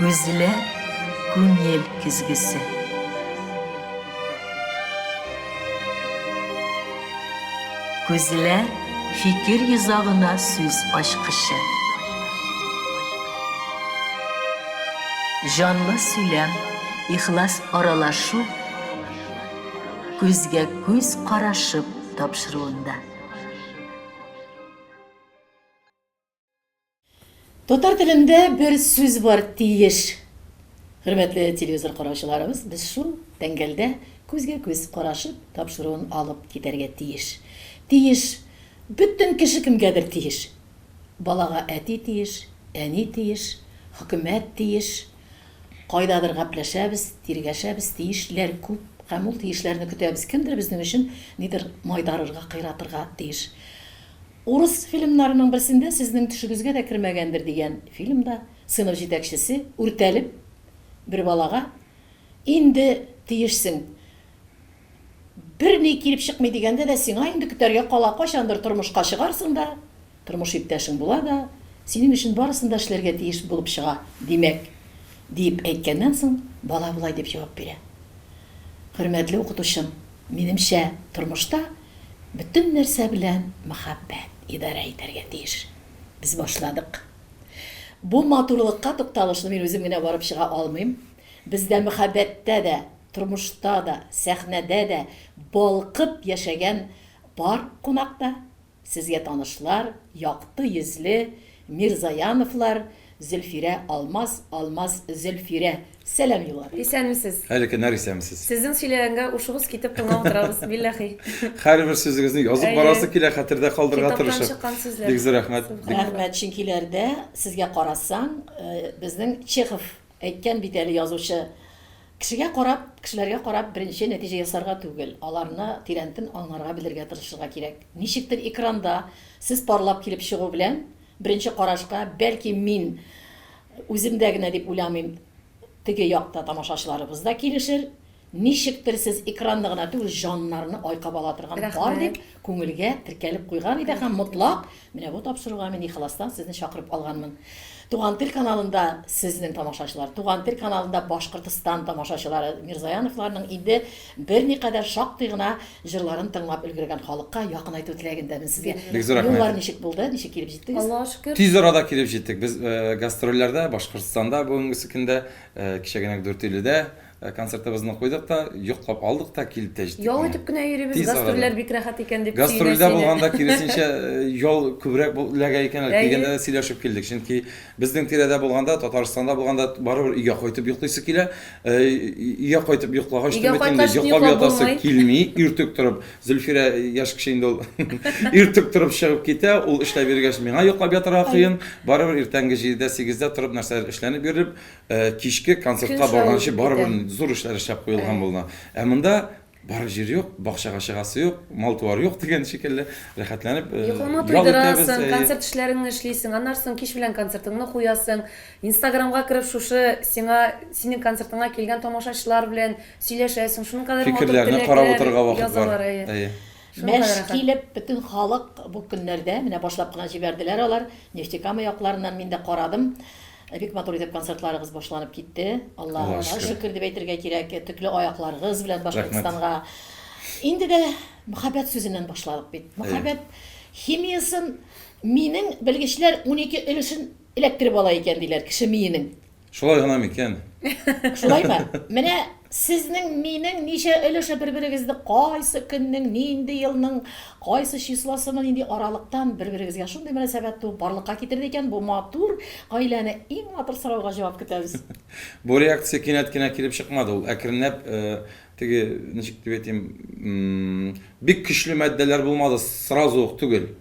Күзләр күңел көзгесе. Күзләр фикер йозагына сүз ачкычы. Җанлы сөйләм, ихлас аралашу күзгә күз карашып тапшыруында. Татар телендә бер сүз бар, тиеш. Хөрмәтле телевизор караучыларыбыз, без шул тәңгәлдә күзгә-күз карашып тапшыруын алып китәргә тиеш. Тиеш. Бөтен кеше кемгәдер тиеш. Балага әти тиеш, әни тиеш, хөкүмәт тиеш. Кайдадыр гәпләшәбез, тиргәшәбез, тиешләр күп һәм ул тиешләрне көтәбез. Кемдер безнең өчен нидер майтарырга, кыйратырга тиеш. Урыс фильмнарының берсендә сезнең төшегезгә дә кермәгәндер дигән фильмда сыйныф җитәкчесе үртәлеп бер балага инде тиешсең, берни килеп чыкмый дигәндә дә сиңа инде көтәргә кала, кайчандыр тормышка чыгарсың да, тормыш иптәшең була да, синең өчен барысын да эшләргә тиеш булып чыга, димәк, диеп әйткәннән соң, бала болай дип җавап бирә, Хөрмәтле укытучым, минемчә, тормышта Бөтен нәрсә белән мәхәббәт идарә итәргә тиеш. Без башладык. Бу матурлыкка тукталышны мин үзем генә барып чыга алмыйм. Бездә мәхәббәттә дә, тормышта да, сәхнәдә дә балкып яшәгән пар кунакта. Сезгә танышлар, якты йөзле Мирзаяновлар, Зөлфирә Алмаз, Алмаз Зөлфирә. Сәлам юллар. Исәнмесез. Хәерле көннәр, исәнмесез. Сезнең сөйләгәнгә ушыбыз китеп тыңлап утырабыз, билләхи. Һәрбер сүзегезне язып Әйе. барасы килә, хәтердә калдырырга Китаптан тырышып. чыккан сүзләр. Бик зур рәхмәт. Бик Субханалла. Рәхмәт, чөнкиләрдә сезгә карасаң, безнең Чехов әйткән бит әле язучы, Кешегә карап, кешеләргә карап беренче нәтиҗә ясарга түгел, аларны тирәнтен аңларга белергә тырышырга кирәк. Ничектер экранда сез парлап килеп чыгу белән, беренче карашка, бәлки мин үземдә генә дип уйламыйм, теге якта тамашачыларыбыз да килешер, ничектер сез экранны гына түгел, җаннарны айкап ала торган пар дип күңелгә теркәлеп куйган иде һәм мотлак менә бу тапшыруга мин ихластан сезне чакырып алганмын. Туган тел каналында сезнең тамашачылар, Туган тел каналында Башкортстан тамашачылары Мирзаяновларның инде берникадәр шактый гына җырларын тыңлап өлгергән халыкка якынайту теләгендәмен сезгә. Бик зур рәхмәт. Юллар ничек булды, ничек килеп җиттегез? Аллага шөкер. Тиз арада килеп җиттек. Без гастрольләрдә, Башкортстанда бүгенгесе көндә, кичә генә Дүртөйледә Концертыбызны куйдык та, йоклап алдык та, килеп тә җиттек. Ял итеп кенә йөрибез, Тиз арада. гастрольләр бик рәхәт икән дип Гастрольдә сөенә-сөенә. булганда, киресенчә, ял күбрәк эләгә икән әле. Әйе. Килгәндә дә сөйләшеп килдек. Чөнки безнең тирәдә булганда, Татарстанда булганда, барыбер өйгә кайтып йоклыйсы килә. Өйгә кайтып йоклагач Өйгә та бит инде кайткач йоклап йоклап ятасы булмый. килми. Иртүк торып, Зөлфирә яшь кеше инде ул. Иртүк торып чыгып китә, ул эшләп йөргәч, миңа йоклап ятарга кыен. Барыбер иртәнге җидедә, сигездә торып нәрсәләр эшләнеп йөреп, Кичке концертка барганчы барыбер зур эшләр эшләп куелган булды. Ә монда барыр җир юк, бакчага чыгасы юк, мал-туар юк дигән шикелле, рәхәтләнеп Йокыңны туйдырасың, концерт эшләреңне эшлисең, аннан соң кич белән концертыңны куясың, Инстаграмга кереп шушы сиңа, синең концертыңа килгән тамашачылар белән сөйләшәсең, шуның кадәр матур теләкләр язалар, әйе. Мәш килеп, бөтен халык бу көннәрдә, менә башлап кына җибәрделәр алар, Нефтекама якларыннан мин дә карадым. Бик матур итеп концертларыгыз башланып китте. Аллага шөкер дип әйтергә кирәк, төкле аякларыгыз белән Башкортстанга. Инде дә мәхәббәт сүзеннән башладык бит. Мәхәббәт химиясын минең белгечләр 12 өлешен эләктереп ала икән диләр кеше миенең. Шулай гына микән? Шулаймы? Менә сезнең минең ничә өлеше бер-берегезне кайсы көннең, нинди елның, кайсы числосымы, нинди аралыктан бер-берегезгә шундый мөнәсәбәт туып барлыкка китерде икән бу матур гаиләне? Иң матур сорауга җавап көтәбез. Бу реакция кинәт кенә килеп чыкмады. Ул әкренләп, теге, ничек дип әйтим, бик көчле матдәләр булмады, сразу ук түгел.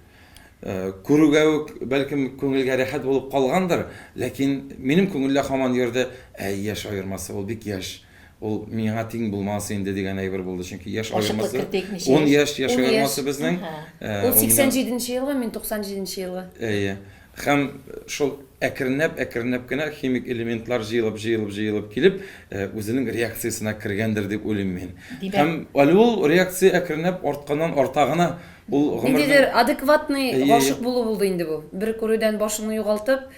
Күрүгә үк, бәлкем, күңелгә рәхәт булып калгандыр, ләкин минем күңелдә һаман йөрде, әй, яшь аермасы, ул бик яшь, ул миңа тиң булмас инде дигән әйбер булды. Чөнки яшь аермасы, ун яшь, яшь аермасы безнең. Ул 87 нче елгы, мин 97 нче елгы. Әйе. Һәм шул әкренләп-әкренләп кенә химик элементлар җыелып, җыелып, җыелып килеп, үзенең реакциясенә кергәндер дип уйлыйм мин. Һәм әле ул реакция әкренләп артканнан арта гына. Ул гомернең Ниндидер адекватный гашыйк булу булды инде бу. Бер күрүдән башыңны югалтып,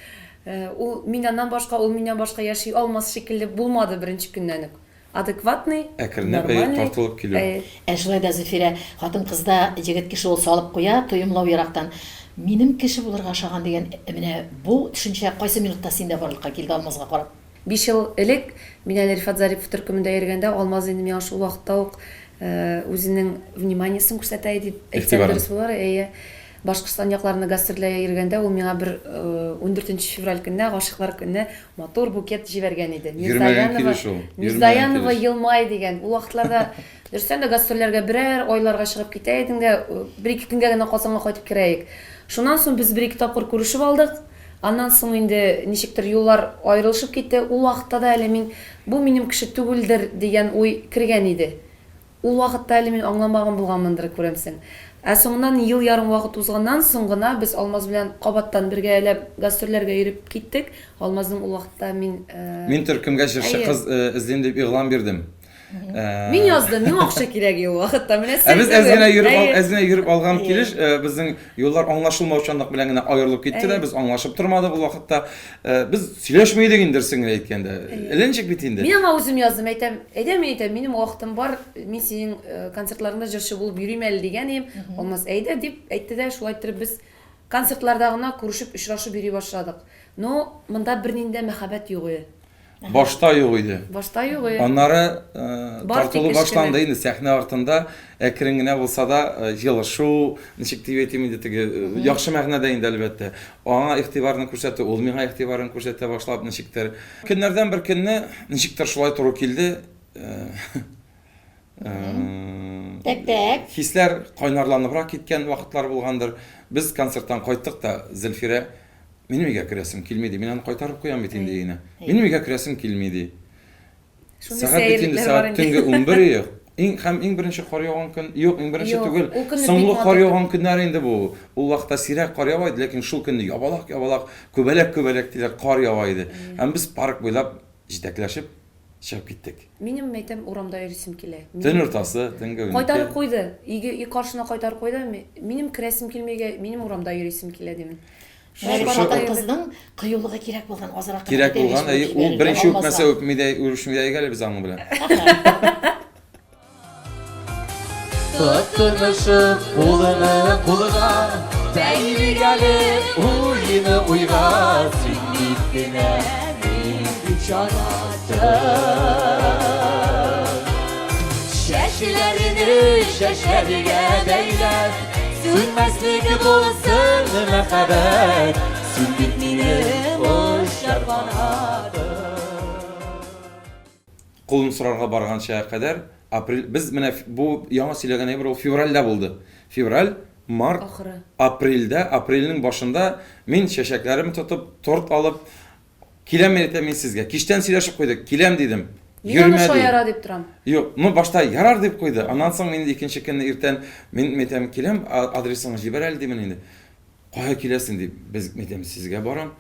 Ул мин аннан башка, ул миннән башка яши алмас шикелле булмады беренче көннән үк. Адекватный, Әкренләп әйе, нормальный. тартылып килү. Әйе. Ә шулай да, Зөлфирә, хатын-кызда егет кеше ул салып куя, тоемлау ерактан. Минем кеше булырга ошаган дигән менә бу төшенчә кайсы минутта синдә барлыкка килде Алмазга карап? Биш ел элек, мин әле Рифат Зарипов төркемендә йөргәндә, Алмаз инде миңа шул вакытта ук үзенең вниманиесен күрсәтә иде дип әйтсәм Игътибарын. дөрес булыр, әйе. Башкортстан якларында гастрольдә йөргәндә ул миңа бер ундүртенче февраль көнне, гашыйклар көнне матур букет җибәргән иде. Йөрмәгән Мирзаянова, килеш ул, йөрмәгән Мирзаянова килеш. елмай дигән. Ул вакытларда дөрестән дә гастрольләргә берәр айларга чыгып китә идең дә, бер-ике көнгә генә Казанга кайтып керә идек. Шуннан соң без бер-ике тапкыр күрешеп алдык. Аннан соң инде ничектер юллар аерылышып китте. Ул вакытта да әле мин, бу минем кеше түгелдер дигән уй кергән иде. Ул вакытта әле мин аңламаган булганмындыр, күрәмсең. Ә соңыннан ел ярым вакыт узганнан соң гына без Алмаз белән кабаттан бергәләп гастрольләргә йөреп киттек. Алмазның ул вакытта мин. Мин төркемгә җырчы Әйе. кыз эзлим дип игълан бирдем. Мин яздым, миңа акча кирәк иде ул вакытта. Менә Ә сер без әз түгел. генә йөреп ал, Әйе. әз генә йөреп алган килеш, безнең юллар аңлашылмаучанлык белән генә аерылып китте дә, без аңлашып тормадык ул вакытта. Без сөйләшми идек инде, дөресен генә әйткәндә. Әллә ничек бит инде. Мин аңа үзем яздым, әйтәм, әйдә, мин әйтәм, минем вакытым бар, мин синең концертларыңда җырчы булып йөрим әле дигән идем. Алмаз, әйдә, дип әйтте дә, шулай иттереп без концертларда гына күрешеп, очрашып йөри башладык. Но монда бернинди дә мәхәббәт юк иде. Башта юк иде. Башта юк иде. Аннары тартылу башланды инде сәхнә артында әкрен генә булса да җылышу, ничек дип әйтим инде теге яхшы мәгънәдә инде әлбәттә. Аңа игътибарны күрсәтү, ул миңа игътибарын күрсәтә башлап ничектер. Көннәрдән бер көнне ничектер шулай туры килде. Так, так. Хисләр кайнарланыбрак киткән вакытлар булгандыр. Без концерттан кайттык та, Зөлфирә Минем өйгә керәсем килми, ди. Мин аны кайтарып куям бит инде өенә. Минем өйгә керәсем килми, ди. Шундый Сәгать бит инде сәерлекләр бар сәгать инде. төнге 11 юк. Иң һәм иң беренче кар яуган көн, юк, иң беренче Юк, түгел. ул көнне бик Соңгы кар матур. яуган көннәр инде бу. Ул вакытта сирәк кар ява иде, ләкин шул көнне ябалак-ябалак, күбәләк-күбәләк диләр, кар ява иде. Һәм без парк буйлап җитәкләшеп чыгып киттек. Минем, әйтәм, урамда йөрисем килә. Төн уртасы, төнге унике. Кайтарып куйды. Өйгә, өй каршына кайтарып куйды. Минем керәсем килми өйгә, минем урамда йөрисем килә, димен. Шушы Шушы- кызның кыюлыгы кирәк булган, азрак кына Кирәк күтәргеч булган, булып әйе, ул җибәрергә беренче үпмәсә Алмазга. үпми дә, үрешми дә әле без аның белән. Тотынышып кулны кулга, Бәйлик әле уйны уйга, Син бит кенә, мин бит җанатым. Чәчләрне чәчләргә бәйләп, Сүнмәслек булсын мәхәббәт, Син бит минем очар канатым. Кулын сорарга барганча кадәр апрель, без менә бу яңа сөйләгән әйбер ул февральдә булды. Февраль, март, Ахыры. апрельдә, апрельнең башында мин чәчәкләрем тотып, торт алып киләм мин әйтәм мин сезгә. Кичтән сөйләшеп куйдык, киләм дидем. Мин аны Йөрмә ди. шаяра дип торам. Юк, ну башта ярар дип куйды. Аннан соң мин икенче көнне иртән мин әйтәм киләм, адресыңны җибәр әле димен инде. Кая киләсең дип, без әйтәм, сезгә барам.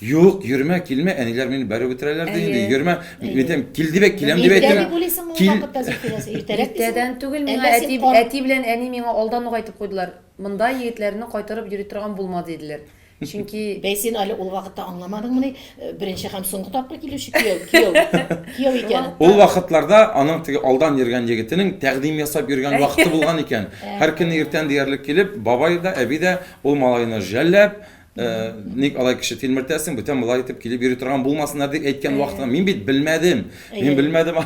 Юк, йөрмә, килмә, әниләр мине бәреп үтерәләр ди инде, йөрмә. Мин әйтәм, кил дип, киләм дип Иртә әйтәм. дип уйлыйсыңмы ул Кил. вакытта Зөлфирә? Иртәрәк дисең? Иртәдән түгел, миңа Әллә син әти, кар- әти белән әни миңа алдан ук әйтеп куйдылар. Монда егетләрне кайтарып йөри торган булма, диделәр. Чөнки Бәй, син әле ул вакытта аңламадыңмыни, беренче һәм соңгы тапкыр килүче кияү, кияү, кияү икәнен? Ул вакытларда аның теге алдан йөргән егетенең тәкъдим ясап йөргән вакыты булган икән. Һәр көнне иртән диярлек килеп, бабай да, әби дә ул малайны жәлләп, ник алай кеше тилмертәсең, бүтән болай итеп килеп йөри торган булмасыннар дип әйткән вакытында мин бит белмәдем. Мин белмәдем.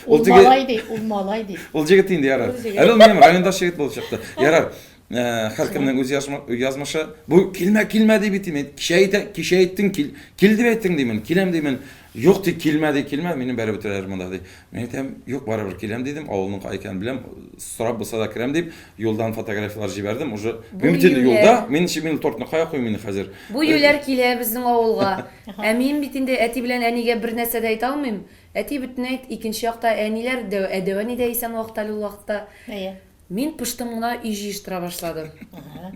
Ул теге малай ди, ул малай ди. Ул җегет инде ярар. Әле ул минем райондаш егет булып чыкты. Ярар. Һәркемнең үз язмышы. Бу килмә, килмә ди бит инде. Кичә әйтә, кичә әйттең, кил, кил дип әйттең димен, киләм димен. Юк ди, килмә ди, килмә, мине бәреп үтерәләр монда ди. Мин әйтәм, юк, барыбер киләм дидем, авылның кай икәнен беләм, сорап булса да керәм дип, юлдан фотографияләр җибәрдем. Уже мин бит инде юлда, мин мин тортны кая куйыйм инде хәзер? Бу юләр килә безнең авылга. Ә мин бит инде әти белән әнигә бер нәрсә дә әйтә алмыйм. Әти бөтенләй икенче якта, әниләр, дәү, ә дәү әни дә исән вакытта әле ул вакытта. Әйе. Мин пыштым гына өй җыештыра башладым.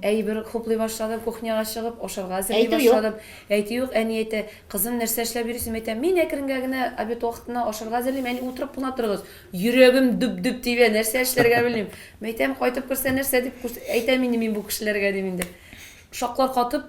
Әйбер хуплый башладым, кухняга чыгып, ашарга әзерли Әйтү юк. башладым. Әйтү юк, әни әйтә, кызым, нәрсә эшләп йөрисең? Мин әйтәм, мин әкренгә генә обед вакытына ашарга әзерлим, әни, утырып кына торыгыз. Йөрәгем дөп-дөп тибә, нәрсә эшләргә белмим. Мин әйтәм, кайтып керсә, нәрсә дип әйтәм инде мин бу кешеләргә, дим инде. Шаклар катып,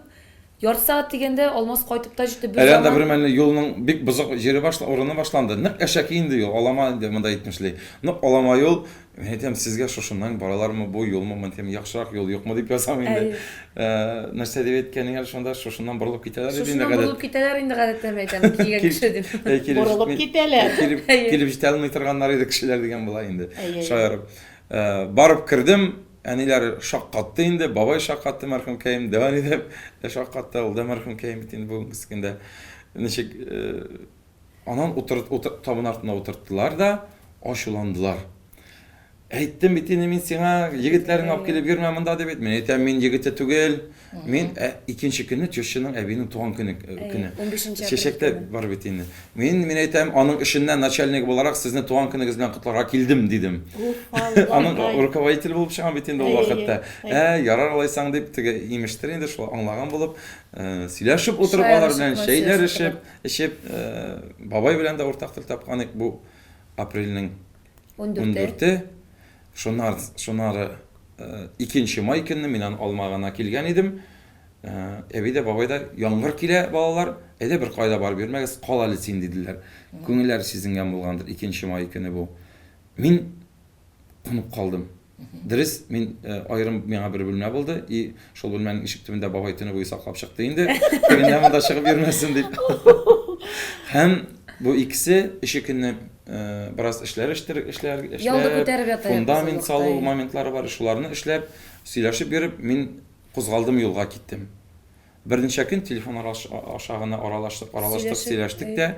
Ярты сәгать дигәндә Алмаз кайтып та җитте. Бер Әле анда заман бер мәлне юлның бик бозык җире башла, урыны башланды. Нык әшәке инде юл, алама инде монда әйтмешли. Нык алама юл. Мин әйтәм, сезгә шушыннан баралармы, бу юлмы, мин әйтәм, яхшырак юл юкмы дип язам инде. Әйе. Э, нәрсә дип әйткәнең әле шунда, шушыннан борылып китәләр иде инде Шушыннан гадәт. борылып китәләр инде гадәттә, мин әйтәм, килгән Кил- кеше дип. Әй, килеп Борылып җитми- китәләр. Килеп, Әйе. килеп җитә алмый торганнар иде кешеләр дигән була инде. Әйе, әйе. Шаярып. Э, барып кердем, Әниләр шаккатты инде, бабай шаккатты мәрхүмкәем, дәү әни дә шаккатты, ул да мәрхүмкәем бит инде бүгенге көндә. Ничек анан утырт, утыр, табын артына утырттылар да, ачуландылар. Әйттем бит инде мин сиңа, егетләреңне алып килеп йөрмә монда дип әйт. Мин әйтәм, мин егете түгел. Мин ә, икенче көнне тещаның әбинең туган көне көне. 15 Чәчәк тә бар бит инде. Мин мин әйтәм, аның эшеннән начальник буларак сезне туган көнегез белән котларга килдем, дидем. Аның руководитель булып чыгам бит инде ул вакытта. Ә, ярар алайсаң дип теге имештер инде шулай аңлаган булып, сөйләшеп утырып алар белән чәйләр эчеп, эчеп, бабай белән дә уртак тел тапкан идек бу апрельнең 14-е. Шуннан шуннары икенче май көнне мин аны алма гына килгән идем. Әби дә, бабай да, яңгыр килә, балалар, әйдә бер кайда барып йөрмәгез, кал әле син, диделәр. Күңелләре сизенгән булгандыр, икенче май көне бу. Мин кунып калдым. Дөрес, мин аерым миңа бер бүлмә булды, и шул бүлмәнең ишек төбендә бабай төне буе саклап чыкты инде. Тегендә монда чыгып йөрмәсен дип. Һәм бу икесе өче көнне бераз эшләр эштер, эшләр, эшләп, фундамент салу моментлары бар, шуларны эшләп, сөйләшеп йөреп, мин кузгалдым, юлга киттем. Берничә көн телефон аша гына аралаштык, аралаштык, сөйләштек тә,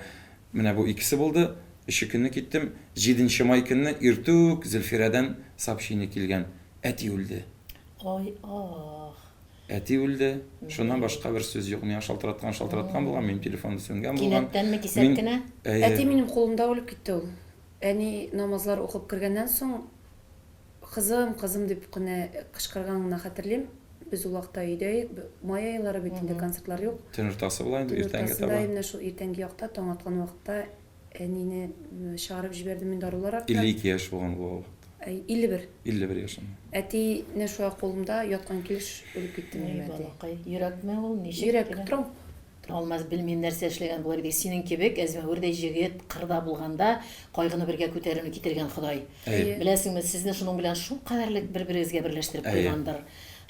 менә бу икесе булды. Өче көнне киттем. Җиденче май көнне иртүк Зөлфирәдән сообщение килгән. Әти үлде. Ай, ах. Әти үлде. Шуннан башка бер сүз юк. Миңа шалтыраткан, шалтыраткан булган, минем телефоным сүнгән булган. Кинәттәнме, кисәк кенә? Әти минем кулымда үлеп китте ул. Әни намазлар укып кергәннән соң, кызым, кызым дип кенә кычкырганын гына хәтерлим. Без ул вакытта өйдә идек. Май айлары бит инде, концертлар юк. Төн уртасы була инде, иртәнге таба. Төн уртасында, менә шул иртәнге якта, таң аткан вакытта әнине чыгарып җибәрдем мин дарулар артыннан. 52 яшь булган ул вакытта. 51. 51 яшендә. Әти менә шулай кулымда яткан килеш үлеп китте минем әти. Балакай, йөрәкме ул, ничек? Йөрәк, тромб. Алмаз, белмим нәрсә эшләгән булыр идек. Синең кебек әзмәвердәй җегет кырда булганда кайгыны бергә күтәрүне китергән Ходай. Әйе. Беләсеңме, сезне шуның белән шулкадәрлек бер-берегезгә берләштереп куйгандыр.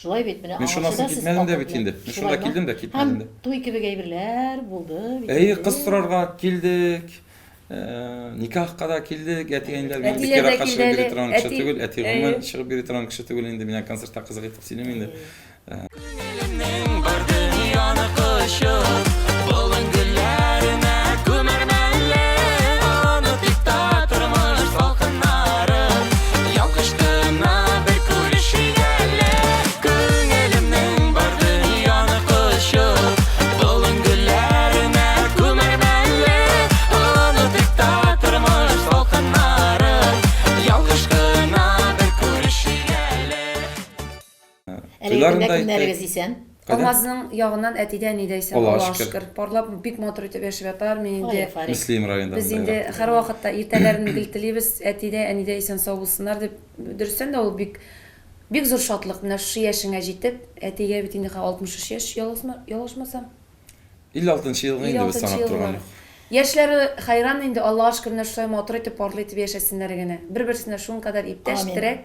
Шулай бит, менә Мин шуннан соң китмәдем дә бит инде. Мин шунда килдем дә китмәдем дә. Һәм туй кебек әйберләр булды бит. Әйе, кыз сорарга килдек. Никахка да килдек, әти-әниләр минем бик еракка чыгып йөри торган кеше түгел, әти гомумән чыгып йөри торган кеше түгел инде, мин концертта кызык итеп сөйлим инде. Күңелемнең бар дөньяны кочып, болын гөлләренә күмәрмен әле. Онытыйк та тормыш салкыннарын, ялгыш кына бер күрешик әле. Күңелемнең бар дөньяны кочып, болын гөлләренә күмәрмен әле. Онытыйк та тормыш салкыннарын, ялгыш кына бер күрешик әле. Әлеге Туйларын көндә да кемнәрегез иттек. исән? Кайда? Алмазның ягыннан әти дә, әни дә исән, Аллага Аллага шөкер. шөкер. Парлап бик матур итеп яшәп яталар. Мин Ой, инде афәрин. Мөслим районында Без монда инде ерак түгел. һәрвакытта иртәләрен гел телибез, әти дә, әни дә исән-сау булсыннар дип. Дөрестән дә ул бик бик зур шатлык. Менә шушы яшеңә җитеп, әтигә бит инде хәзер 63 яшь, ялгышма, ялгышмасам. 56 нчы елгы инде без 56 санап елгы. торган юк. Яшьләре хәйран инде, Аллага шөкер, менә шулай матур итеп, парлы итеп яшәсеннәр генә. Бер-берсенә шуңкадәр иптәш, Амин. терәк.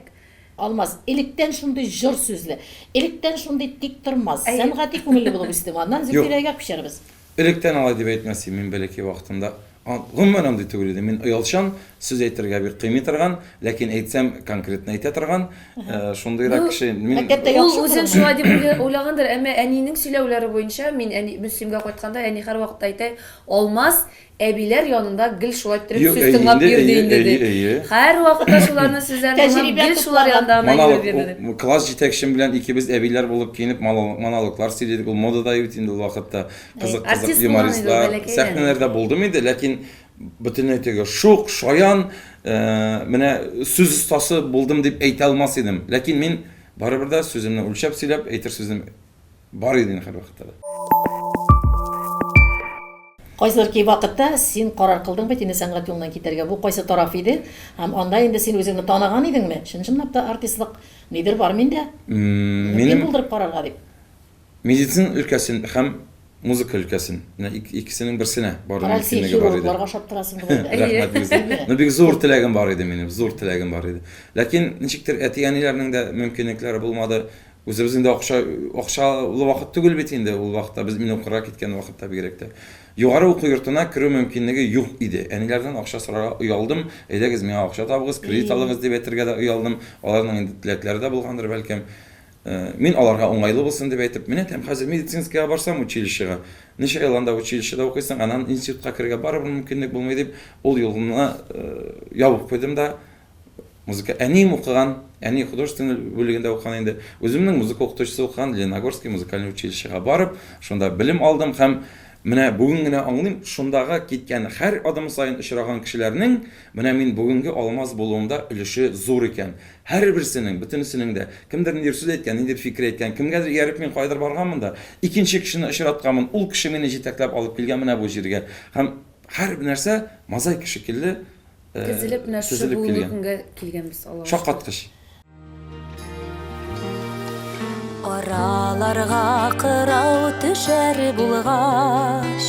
Алмаз, электән шундый җор сүзле, электән шундый тиктормас, Әйе. сәнгати күңелле булып үстең. Аннан Юк. Зөлфирәгә күчәрбез. Электән алай дип әйтмәс идем, мин бәләкәй вакытымда гомумән андый түгел идем. Мин оялчан, сүз әйтергә бик кыймый торган, ләкин әйтсәм, конкретно әйтә торган, шундыйрак Ну, кеше. Мин мәктәптә Ул яхшы үзен укыдыңмы? шулай дип уйлагандыр, әмма әнинең сөйләүләре буенча, мин әни Мөслимгә кайтканда, әни һәрвакытта әйтә, Алмаз әбиләр янында гел шулай иттереп Юк, сүз әйе тыңлап инде, йөрде әйе, инде, әйе, ди. әйе. Һәрвакытта шуларның сүзләрен тыңлап, Тәҗрибә гел шулар туплаган. янында гына Монолог, йөреп йөрде, ди. ул, класс җитәкчем белән икебез әбиләр булып киенеп монологлар сөйлидек. Ул модада бит инде ул вакытта. Кызык, кызык Артист булган инде ул юмористлар. бәләкәйдән. Сәхнәләрдә булдым инде, ләкин бөтенләй теге шук, шаян, менә сүз остасы булдым дип әйтә алмас идем. Ләкин мин барыбер дә сүземне үлчәп сөйләп, әйтер сүзем бар иде инде һәрвакытта да. Кайсыдыр ки вакытта син карар кылдың бит инде сәнгать юлыннан китәргә. Бу кайсы тараф иде? Һәм анда инде син үзеңне таныган идеңме? Чын-чынлап та артистлык нидер бар миндә? Минем Мөмкин булдырып карарга дип. Медицина өлкәсен һәм музыка өлкәсен. Менә икесенең берсенә бару Карале, син мөмкинлеге бар иде. хирургларга ошап торасың болай да. Рәхмәт бик зур. Ну, бик зур теләгем бар иде минем, зур теләгем бар иде. Ләкин ничектер әти-әниләрнең дә мөмкинлекләре булмады. Үзебезнең дә акча, акчалы вакыт түгел бит инде ул вакытта, без мин укырга киткән вакытта бигрәк тә. Югары уку йортына керү мөмкинлеге юк иде. Әниләрдән акча сорарга оялдым. Әйдәгез, миңа акча табыгыз, кредит алыгыз дип әйтергә дә оялдым. Аларның инде теләкләре дә булгандыр, бәлкем. Мин аларга уңайлы булсын дип әйтеп, менә тәм хәзер медицинскийга барсам, училищега, ничә ел анда училищеда укыйсың, аннан институтка керергә барыбер мөмкинлек булмый дип, ул юлны ябып куйдым да, музыка әнием укыган, әни художественный бүлегендә укыган инде, үземнең музыка укытучысы укыган Лениногорский музыкальный училищега барып, шунда белем алдым һәм менә бүген генә аңлыйм, шундагы киткән һәр адым саен очраган кешеләрнең менә мин бүгенге Алмаз булуымда өлеше зур икән. Һәрберсенең, бөтенесенең дә. Кемдер ниндидер сүз әйткән, ниндидер фикер әйткән, кемгәдер ияреп мин каядыр барганмын да, икенче кешене очратканмын, ул кеше мине җитәкләп алып килгән менә бу җиргә. Һәм һәр нәрсә мозаика шикелле Тезелеп менә шушы тезелеп бүгенге килгән. көнгә килгәнбез, Аллага шөкер. Шаккаткыч. Араларга кырау төшәр булгач,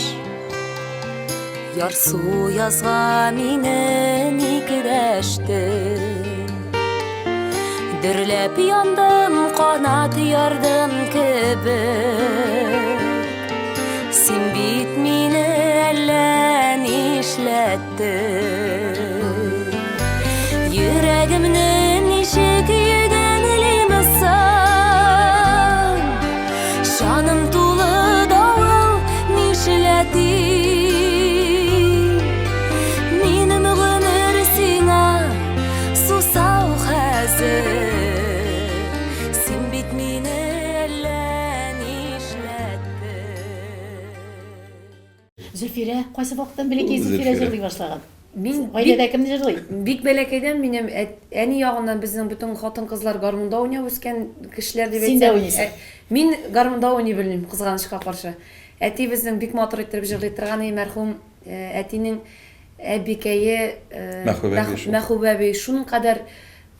Ярсу язга мине ник дәштең? Дөрләп яндым, канат ярдым кебек. Син бит мине әллә нишләттең. Йөрәгемне ничек йөгәнлим соң? Җаным тулы давыл, нишләтим? Минем гомер сиңа сусау хәзер. Син бит мине әллә нишләттең. Зөлфирә, кайсы вакыттан бәләкәй Зөлфирә җырлый башлаган? Мин гаиләдә кем җырлый? Бик бәләкәйдән минем әни ягыннан безнең бөтен хатын-кызлар гармунда уйнап үскән кешеләр дип әйтсәм. Син дә уйныйсың. Э, мин гармунда уйный белмим, кызганычка каршы. Әти безнең бик матур иттереп җырлый торган и мәрхүм э, әтинең әбикәе э, Мәхүбә әби шуның кадәр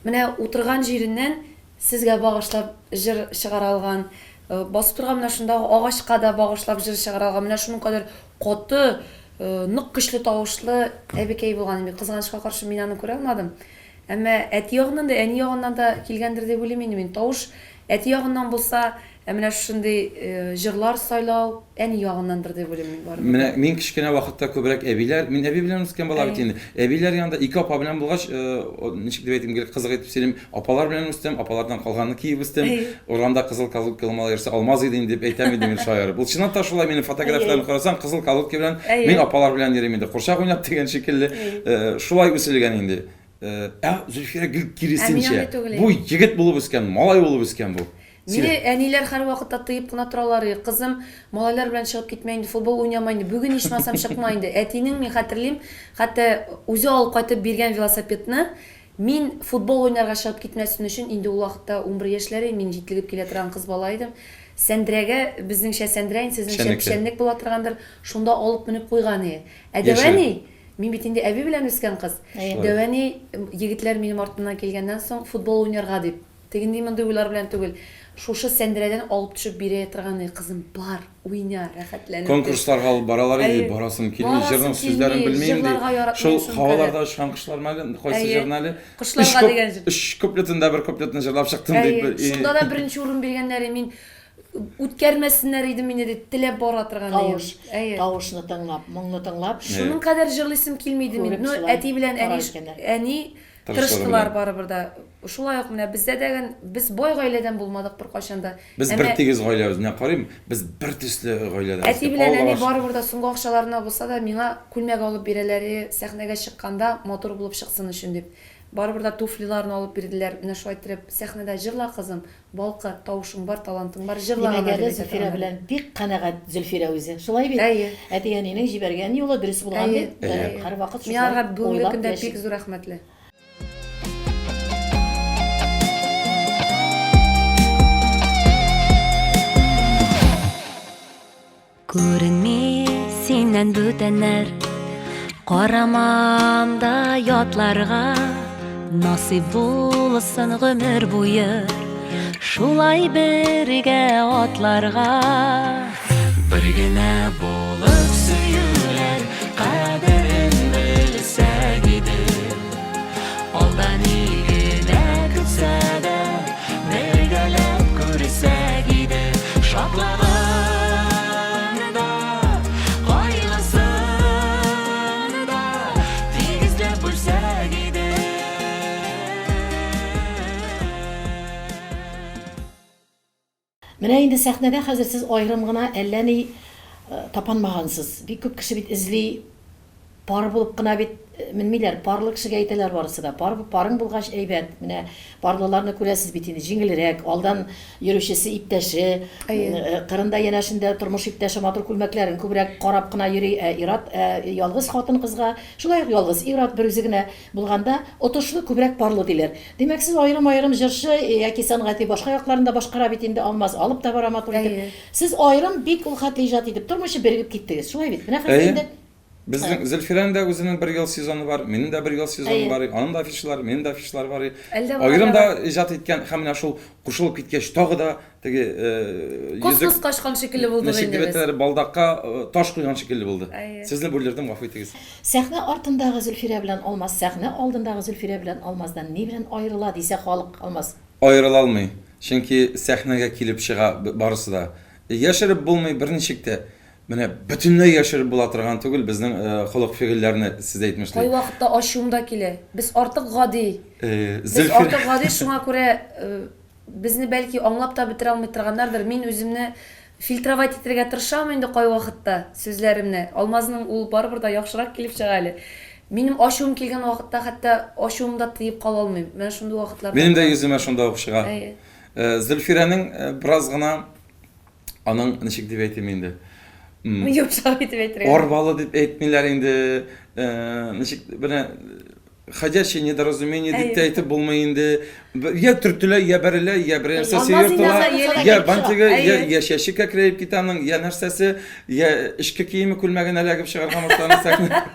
менә утырган җиреннән Сезгә багышлап җыр чыгара алган, басып торган менә шундагы агачка да багышлап җыр чыгара алган, менә шуның кадәр каты, нык көчле тавышлы әбекәй булган инде. Кызганычка каршы, мин аны күрә алмадым. Әмма әти ягыннан да, әни ягыннан да килгәндер дип уйлыйм инде мин. Тавыш әти ягыннан булса, ә менә шушындый җырлар сайлау әни ягыннандыр дип уйлыйм мин барыбер. Менә мин кечкенә вакытта күбрәк әбиләр, мин әби белән үскән бала бит инде. Әбиләр янында ике апа белән булгач, ничек дип әйтим, гел кызык итеп сөйлим, апалар белән үстем, апалардан калганны киеп үстем. Урамда кызыл колготка малай йөрсә, алмаз иде инде дип әйтәм инде мин шаярып. Ул чынлап та шулай, минем фотографияләрне карасаң, кызыл колготка белән мин апалар белән йөрим инде, курчак уйнап дигән шикелле. Шулай үселгән инде. Ә Зөлфирә гел киресенчә. Бу егет булып үскән, малай булып үскән бу. Мине әниләр һәрвакытта тыеп кына торалар иде. Кызым, малайлар белән чыгып китмә инде, футбол уйнама инде, бүген ичмасам чыкма инде. Әтинең, мин хәтерлим, хәтта үзе алып кайтып биргән велосипедны мин футбол уйнарга чыгып китмәсен өчен, инде ул вакытта 11 яшьләр иде, мин җитлегеп килә торган кыз бала идем. Сәндрәгә, безнеңчә сәндрә инде, сезнеңчә печәнлек була торгандыр, шунда алып менеп куйган иде. Ә дәү әни, мин бит инде әби белән үскән кыз, дәү әни, егетләр минем артымнан килгәннән соң, футбол уйнарга дип, Тегенди-мондый уйлар белән түгел, шушы сәндерәдән алып төшеп бирә торган, кызым, бар, уйна, рәхәтләнеп. Конкурсларга алып баралар иде, барасым килми, җырның сүзләрен белмим ди. Шул һаваларда очкан кошлармы әле, кайсы җырны әле? Кошларга дигән җыр. Өч куплетында бер куплетны җырлап чыктым дип. Шунда да беренче урын биргәннәр, мин үткәрмәсеннәр иде мине дип теләп бара торган идем. Тавыш, тавышны тыңлап, моңны тыңлап. Шуның кадәр җырлыйсым килми иде мин. Ну, әти белән әни, әни Тырыштылар барыбер да. Шулай ук менә бездә дә без бай гаиләдән булмадык беркайчан да. Без бер тигез гаиләбез. Менә карыйм, без бер төсле гаиләдән. Әти белән әни барыбер дә соңгы акчаларына булса да миңа күлмәк алып бирәләр, сәхнәгә чыкканда матур булып чыксын өчен дип. Барыбер дә туфлиларын алып бирделәр. Менә шулай иттереп сәхнәдә җырла, кызым, Балкы, тавышың бар, талантың бар, җырла Димәк, гына әле дип әйтә Зөлфирә торган белән бик канәгать Зөлфирә үзе. Шулай бит? Әйе. Әти-әнинең җибәргән юлы дөрес булган Әйе. дип, Әйе. һәрвакыт Мин шулай аларга бүгенге уйлап көндә яшим. бик зур рәхмәтле. Күренми синнән бүтәннәр, Карамам да ятларга, Насыйп булсын гомер буе. Шулай бергә атларга. Бер генә булып сөюләр кадерен белсәк иде. Алда ни генә көтсә дә, бергәләп күрсәк иде. Шатлыгын да, кайгысын да тигезләп бүлсәк иде. Менә инде сәхнәдә хәзер сез аерым гына әллә ни тапанмагансыз. Бик күп кеше бит эзли, пар булып кына бит менмиләр. Парлы кешегә әйтәләр барысы да. Пар, парың булгач әйбәт. Менә парлыларны күрәсез бит инде, җиңелрәк. Алдан йөрүчесе иптәше, кырында янәшендә тормыш иптәше матур күлмәкләрен күбрәк карап кына йөри. Ә ир-ат, ә ялгыз хатын-кызга, шулай ук ялгыз ир-ат берүзе генә булганда, отышлы күбрәк парлы диләр. Димәк, сез аерым-аерым җырчы яки сәнгати башка якларын да башкара бит инде Алмаз, алып та бара матур итеп. Әйе. Сез аерым бик ул хәтле иҗат итеп тормыйча берегеп киттегез. Шулай бит? Менә хәзер Әйе. инде Безнең Зөлфирәнең дә үзенең бер ел сезоны бар, минем дә бер ел сезоным Әйе. бар, аның да афишалары, минем дә афишалар бар. Әлдә бар, Аерым әлдә да бар. иҗат иткән һәм менә шул кушылып киткәч тагы да теге э, йөзек Космоска очкан шикелле булдык ничек инде дип без. әйтәләр, балдакка э, таш куйган шикелле булды. Әйе. Сезне бүлдердем, гафу итегез. Сәхнә артындагы Зөлфирә белән Алмаз сәхнә алдындагы Зөлфирә белән Алмаздан ни белән аерыла дисә халык Алмаз. Аерыла алмый, чөнки сәхнәгә килеп чыга барысы да. Яшереп булмый берничек тә. Менә бөтенләй яшереп була торган түгел безнең холык-фигыльләрне, сез әйтмешли. Кайвакытта ачуым да килә. Без артык гади. Без Зөлфирә. артык гади, шуңа күрә Безне бәлки аңлап та бетерә алмый торганнардыр. Мин үземне фильтровать итәргә тырышам инде кайвакытта сүзләремне. Алмазның ул барыбер дә яхшырак килеп чыга әле. Минем ачуым килгән вакытта хәтта ачуымны да тыеп кала алмыйм. Менә шундый вакытлар да Минем дә була. йөземә шунда ук чыга. Әйе. Зөлфирәнең бераз гына аның, ничек дип әйтим инде, Йомшак итеп әйтергә. Арбалы дип әйтмиләр инде, ничек, менә ходячее недоразумение дип тә әйтеп булмый инде. Я төртелә, я бәрелә, я бер нәрсәсе ертыла, я бантигы, я, я чәче кәкрәеп китә аның, я нәрсәсе, я эчке киеме күлмәген эләгеп чыгарга башлана сәхнә.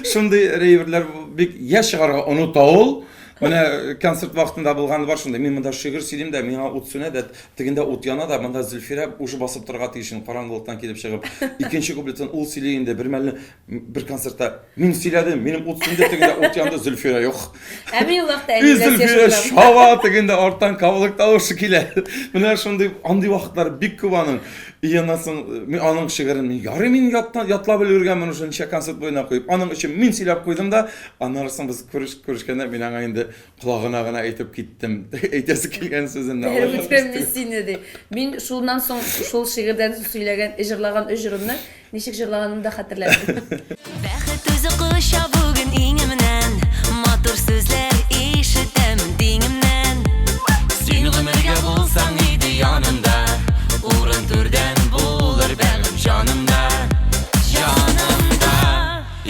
Шундый рейверләр бик я чыгарга оныта ул. Менә концерт вакытында булганы бар шундый. Мин монда шигырь сөйлим дә, миңа ут сүнә дә, тегендә ут яна да, монда Зөлфирә уже басып торырга тиеш инде, караңгылыктан килеп чыгып. Икенче куплетын ул сөйли инде, бер мәлне Бер концертта мин сөйләдем, минем ут сүнде, тегендә ут янды, Зөлфирә юк. Ә мин ул вакытта әни белән Зөлфирә сөйләшеп шава, тегендә арттан кавылык тавышы килә. Менә шундый андый вакытлар бик күп аның. И аннан соң мин аның шигырен мин ярый мин яттан ятлап өлгергәнмен уже ничә концерт буена куеп. Аның өчен мин сөйләп куйдым да, аннары соң без күреш, күрешкәндә мин аңа инде колагына гына әйтеп киттем. Әйтәсе килгән сүземне. Бәреп үтерәм мин сине ди. Мин шуннан соң шул шигырьдән соң сөйләгән, җырлаган өч җырымны Ничек җырлаганымны да хәтерләмим. Бәхет үзе коча бүген иңемнән, Матур сүзләр ишетәм тиңемнән. Син гомергә булсаң иде янымда, Урын түрдән булыр бәгырь җанымда, Җанымда.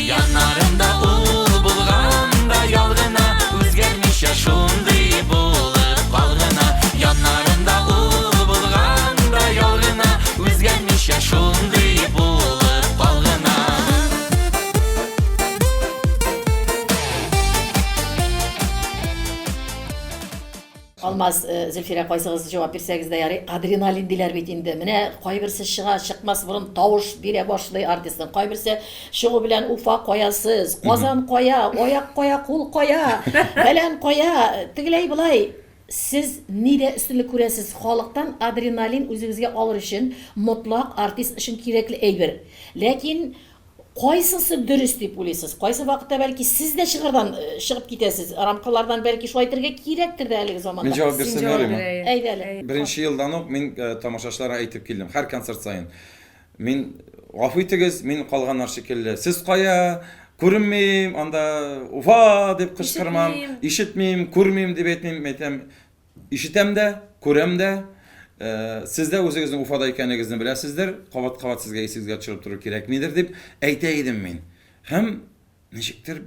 Яннарымда ул булганда ялгына, Үзгәрмичә шундый булып калгына. Яннарымда ул булганда ялгына, Үзгәрмичә шундый булып калгына. Алмаз, э, Зөлфирә, кайсыгыз җавап бирсәгез дә ярый. Адреналин диләр бит инде. Менә кайберсе чыга, чыкмас борын тавыш бирә башлый артистның. Кайберсе чыгу белән Уфа кая сез, Казан кая, аяк кая, кул кая, фәлән кая, тегеләй болай. Сез нидә өстенлек күрәсез? Халыктан адреналин үзегезгә алыр өчен мотлак артист өчен кирәкле әйбер. Ләкин Кайсысы дөрес дип уйлыйсыз? Кайсы вакытта бәлки сез дә чыгырдан чыгып китәсез, рамкалардан бәлки шулай итәргә кирәктер дә әлеге заманда. Мин җавап бирсәм ярыймы? Әйдә әле. Беренче елдан ук мин тамашачыларга әйтеп килдем, һәр концерт саен. Мин, гафу итегез, мин калганнар шикелле, сез кая, күренмим, анда Уфа дип кычкырмам, ишетмим, күрмим дип әйтмим, әйтәм, Ишетәм дә, күрәм дә. Сез дә үзегезнең Уфада икәнегезне беләсездер, кабат-кабат сезгә исегезгә төшереп тору кирәкмидер дип әйтә идем мин. Һәм ничектер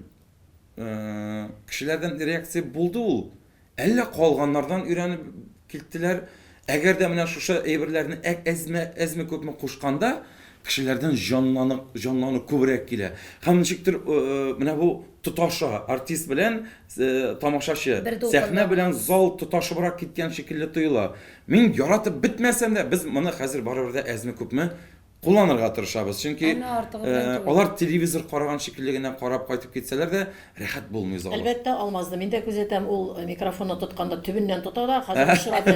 кешеләрдән реакция булды ул. Әллә калганнардан өйрәнеп киттеләр. Әгәр дә менә шушы әйберләрне әзме, әзме күпме кушканда, Кешеләрдән җанлану, җанлану күбрәк килә. Һәм ничектер менә бу тоташа, артист белән тамашачы, сәхнә белән зал тоташыбрак киткән шикелле тоела. Мин яратып бетмәсәм дә, без моны хәзер барыбер дә әзме-күпме кулланырга тырышабыз. Чөнки алар телевизор караган шикелле генә карап кайтып китсәләр дә, рәхәт булмый залы. Әлбәттә, Алмазны мин дә күзәтәм, ул микрофонны тотканда төбеннән тота да, хәзер очыра да,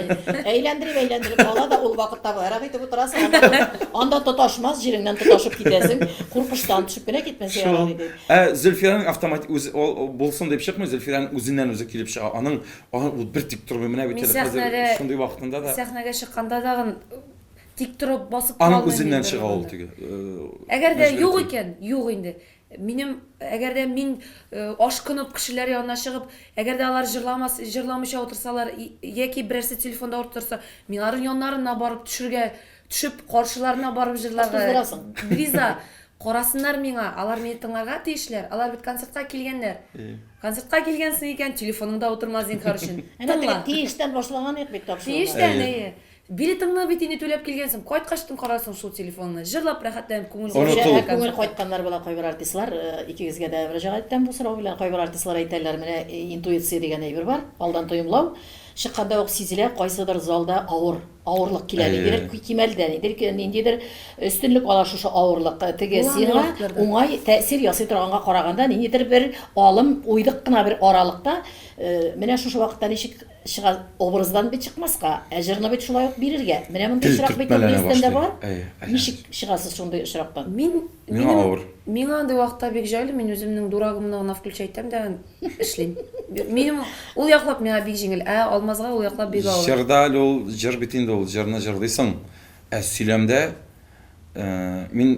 әйләндереп-әйләндереп ала да, ул вакытта болайрак итеп утырасың, анда, анда тоташмас җиреңнән тоташып китәсең, куркыштан төшеп кенә китмәсә ярар иде. Ә Зөлфирәнең автоматик үзе булсын дип чыкмый, Зөлфирәнең үзеннән үзе килеп чыга. Аның, ул бер тик тормый, менә бит әле хәзер шундый вакытында да. Сәхнәгә чыкканда тагын тик торып басып тора алмыйм. Аның үзеннән чыга ул теге. Әгәр дә юк икән, юк инде. Минем, әгәр дә мин ашкынып кешеләр янына чыгып, әгәр дә алар җырламас, җырламыйча утырсалар, яки берәрсе телефонда утырса, мин аларның яннарына барып төшергә, төшеп, каршыларына барып җырларга риза. Карасыннар миңа, алар мине тыңларга тиешләр, алар бит концертка килгәннәр. Концертка килгәнсең икән, телефоныңда утырма зинһар өчен. Әнә теге тиештән башлаган идек бит тапшыруны. Тиештән, әйе. Билетыңны бит инде түләп килгәнсең, кайткач тын карарсың шул телефонны. Җырлап рәхәтләнеп күңел Онытыл. Ә күңел кайтканнар була кайбер артистлар, икегезгә дә мөрәҗәгать итәм бу сорау белән. Кайбер артистлар әйтәләр, менә интуиция дигән әйбер бар, алдан тоемлау. Чыкканда ук сизелә, кайсыдыр залда авыр, авырлык килә, ниндидер кимәлдә, ниндидер, ниндидер өстенлек ала шушы авырлык. Теге сиңа уңай тәэсир ясый торганга караганда, ниндидер бер алым, уйдык кына бер аралыкта, менә шушы вакытта ничек Чыга, образдан бит чыкмаска, ә җырны бит шулай ук бирергә. Менә мондый Тел очрак бит төртмәләнә Илгиздән дә башлый. бар. Әйе, әйе. Ничек чыгасыз шундый очрактан? Мин, Миңа минем, авыр. миңа андый вакытта бик җайлы, мин үземнең дурагымны гына включать итәм дә эшлим. Минем ул яклап миңа бик җиңел, ә Алмазга ул яклап бик авыр. Җырда әле ул җыр бит инде ул, җырны җырлыйсың. Ә сөйләмдә мин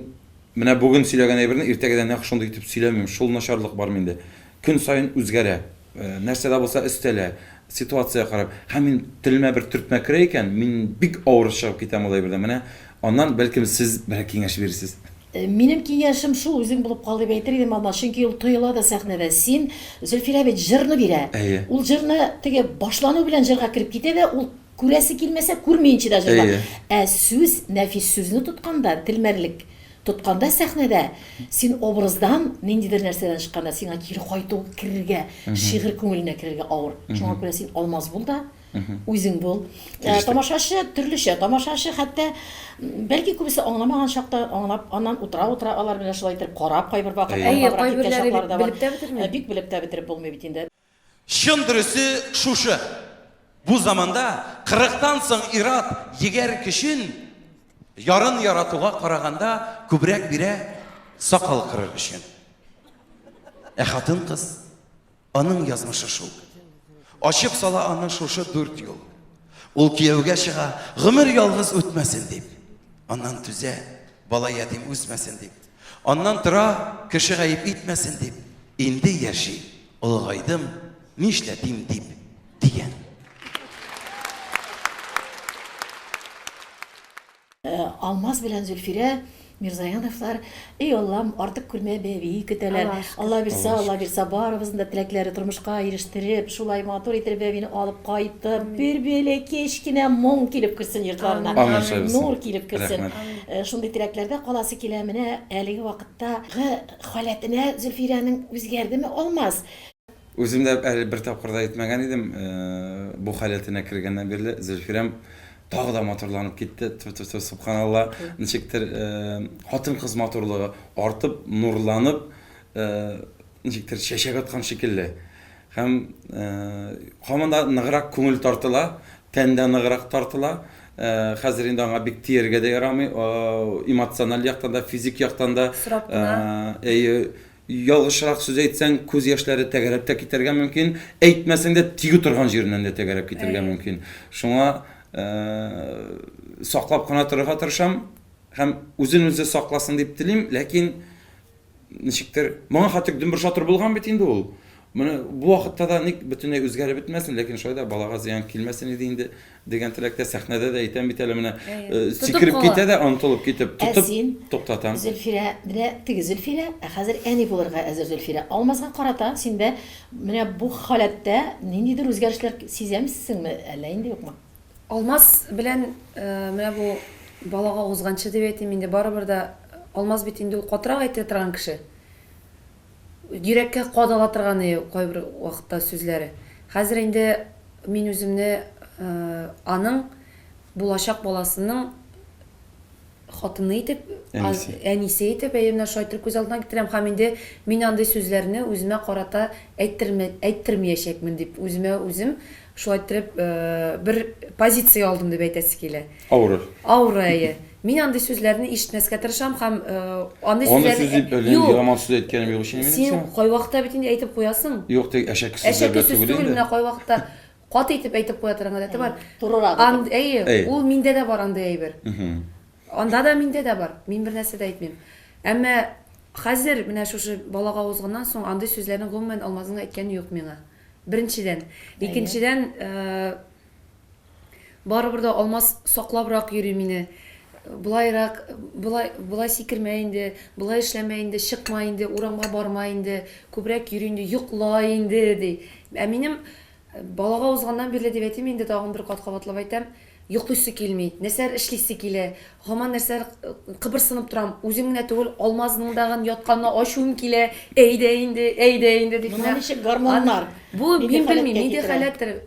менә бүген сөйләгән әйберне иртәгә дә нәкъ шундый итеп сөйләмим. Шул начарлык бар миндә. Көн саен үзгәрә. Нәрсә дә булса өстәлә, ситуациягә карап. Һәм мин телемә бер төртмә керә икән, мин бик авыр чыгып китәм ул әйбердән. Менә аннан, бәлкем, сез берәр киңәш бирерсез. Минем киңәшем шул, үзең булып кал дип әйтер идем, Алмаз, чөнки ул тоела да сәхнәдә. Син, Зөлфирә бит җырны бирә. Әйе. Ул җырны теге башлану белән җырга кереп китә дә, ул күрәсе килмәсә, күрмиенчә дә җырлап. Әйе. Ә сүз, нәфис сүзне тотканда, телмәрлек тотканда сәхнәдә, син образдан, ниндидер нәрсәдән чыкканда, сиңа кире кайту, керергә, шигырь күңеленә керергә авыр. Шуңа күрә син Алмаз бул да, үзең бул. Килештек. Тамашачы төрлечә, тамашачы хәтта, бәлки күбесе аңламаган чакта аңлап, аннан утыра-утыра алар менә шулай итеп карап кайбер вакыт Әйе. Әйе, аңлабрак киткән кайберләре чаклары бит да бар. белеп тә бетерми. Бик белеп тә бетереп булмый бит инде. Чын дөресе шушы. Бу заманда кырыктан соң ир-ат егәр көчен ярын яратуга караганда күбрәк бирә сакал кырыр өчен. Ә хатын-кыз, аның язмышы шул. Ачып сала аны шушы дүрт юл. Ул кияүгә чыга, гомер ялгыз үтмәсен дип. Аннан түзә, бала ятим үсмәсен дип. Аннан тора, кеше гаеп итмәсен дип. Инде яши, Олыгайдым, нишләтим дип, дигән. Алмаз белән Зөлфирә Мирзаяновлар, эй Аллам, артык күрмә бәби көтәләр. Алла бирса, Алла бирса, барыбызның да теләкләре тормышка ирештереп, шулай матур итеп бәбине алып кайтып, бер бәләкәч кенә моң килеп керсен йортларына. Нур килеп керсен. Шундый теләкләрдә каласы килә. Менә әлеге вакыттагы Халәтенә Зөлфирәнең үзгәрдеме Алмаз? Үзем дә әле бер тапкыр да әйтмәгән идем, бу халәтенә кергәннән бирле Зөлфирәм тагы да матурланып китте. Тфү-тфү-тфү, сөбханалла. Ничектер хатын-кыз матурлыгы артып, нурланып, ничектер чәчәк аткан шикелле. Һәм һаман да ныграк күңел тартыла, тән дә ныграк тартыла. Хәзер инде аңа бик тияргә дә ярамый, эмоциональ яктан да, физик яктан да. Сорап кына. Әйе, ялгышрак сүз әйтсәң, күз яшьләре тәгәрәп тә китәргә мөмкин. Әйтмәсәң дә, тиге торган җиреннән дә тәгәрәп китәргә мөмкин. Шуңа саклап кына торырга тырышам һәм үзен үзе сакласын дип телим, ләкин ничектер, моңа хәтлек дөмбер-шатыр булган бит инде ул. Моны бу вакытта да ник бөтенләй үзгәреп бетмәсен, ләкин шулай да балага зыян килмәсен иде инде дигән теләктә сәхнәдә дә әйтәм бит әле менә э, сикереп китә дә онытылып китеп Ә тотып син, туктатам. Зөлфирә, менә теге Зөлфирә, ә хәзер әни булырга әзер Зөлфирә. Алмазга карата синдә менә бу халәттә ниндидер үзгәрешләр сизәмсеңме, әллә инде юкмы? Алмаз белән э, менә бу. Балага узганчы дип әйтим инде, барыбер дә Алмаз бит инде ул катырак әйтә торган кеше. Йөрәккә кадала торган и кайбер вакытта сүзләре. Хәзер инде мин үземне аның булачак баласының хатыны итеп, Әнисе. әнисе итеп, әйе, менә шулай итеп күз алдына китерәм һәм инде мин андый сүзләрне үземә карата әйттермә, әйттермиячәкмен дип үземә үзем шулай иттереп бер позиция алдым дип әйтәсе килә. Авыры. Авыры, әйе. Мин андый сүзләрне ишетмәскә тырышам һәм андый Андый сүз дип әллә нинди яман сүз әйткәнем юк ич инде минем Син сиңа. кайвакытта бит инде әйтеп куясың. Юк, теге әшәке сүзләр Әшәке белән сүз түгел түгел, инде. менә кайвакытта каты итеп әйтеп куя торган гадәте бар. Турырак Ан, әйе, Әйе. ул миндә дә бар андый әйбер. Анда да миндә дә бар. Мин бер нәрсә дә әйтмим. Әмма хәзер менә шушы балага узганнан соң андый сүзләрне гомумән Алмазның әйткәне юк миңа. Беренчедән. Икенчедән, барыбер дә Алмаз саклабрак йөри мине. Болайрак, болай, болай сикермә инде, болай эшләмә инде, чыкма инде, урамга барма инде, күбрәк йөри инде, йокла инде, ди. Ә минем балага узганнан бирле дип әйтим инде, тагын бер кат кабатлап әйтәм, йоклыйсы килми, нәрсәләр эшлисе килә, һаман нәрсәләр кыбырсынып торам. Үзем генә түгел, Алмазның дагын ятканына ачуым килә, әйдә инде, әйдә инде дип. Моны ничек гормоннар? Бу мин белмим, нинди халәттер.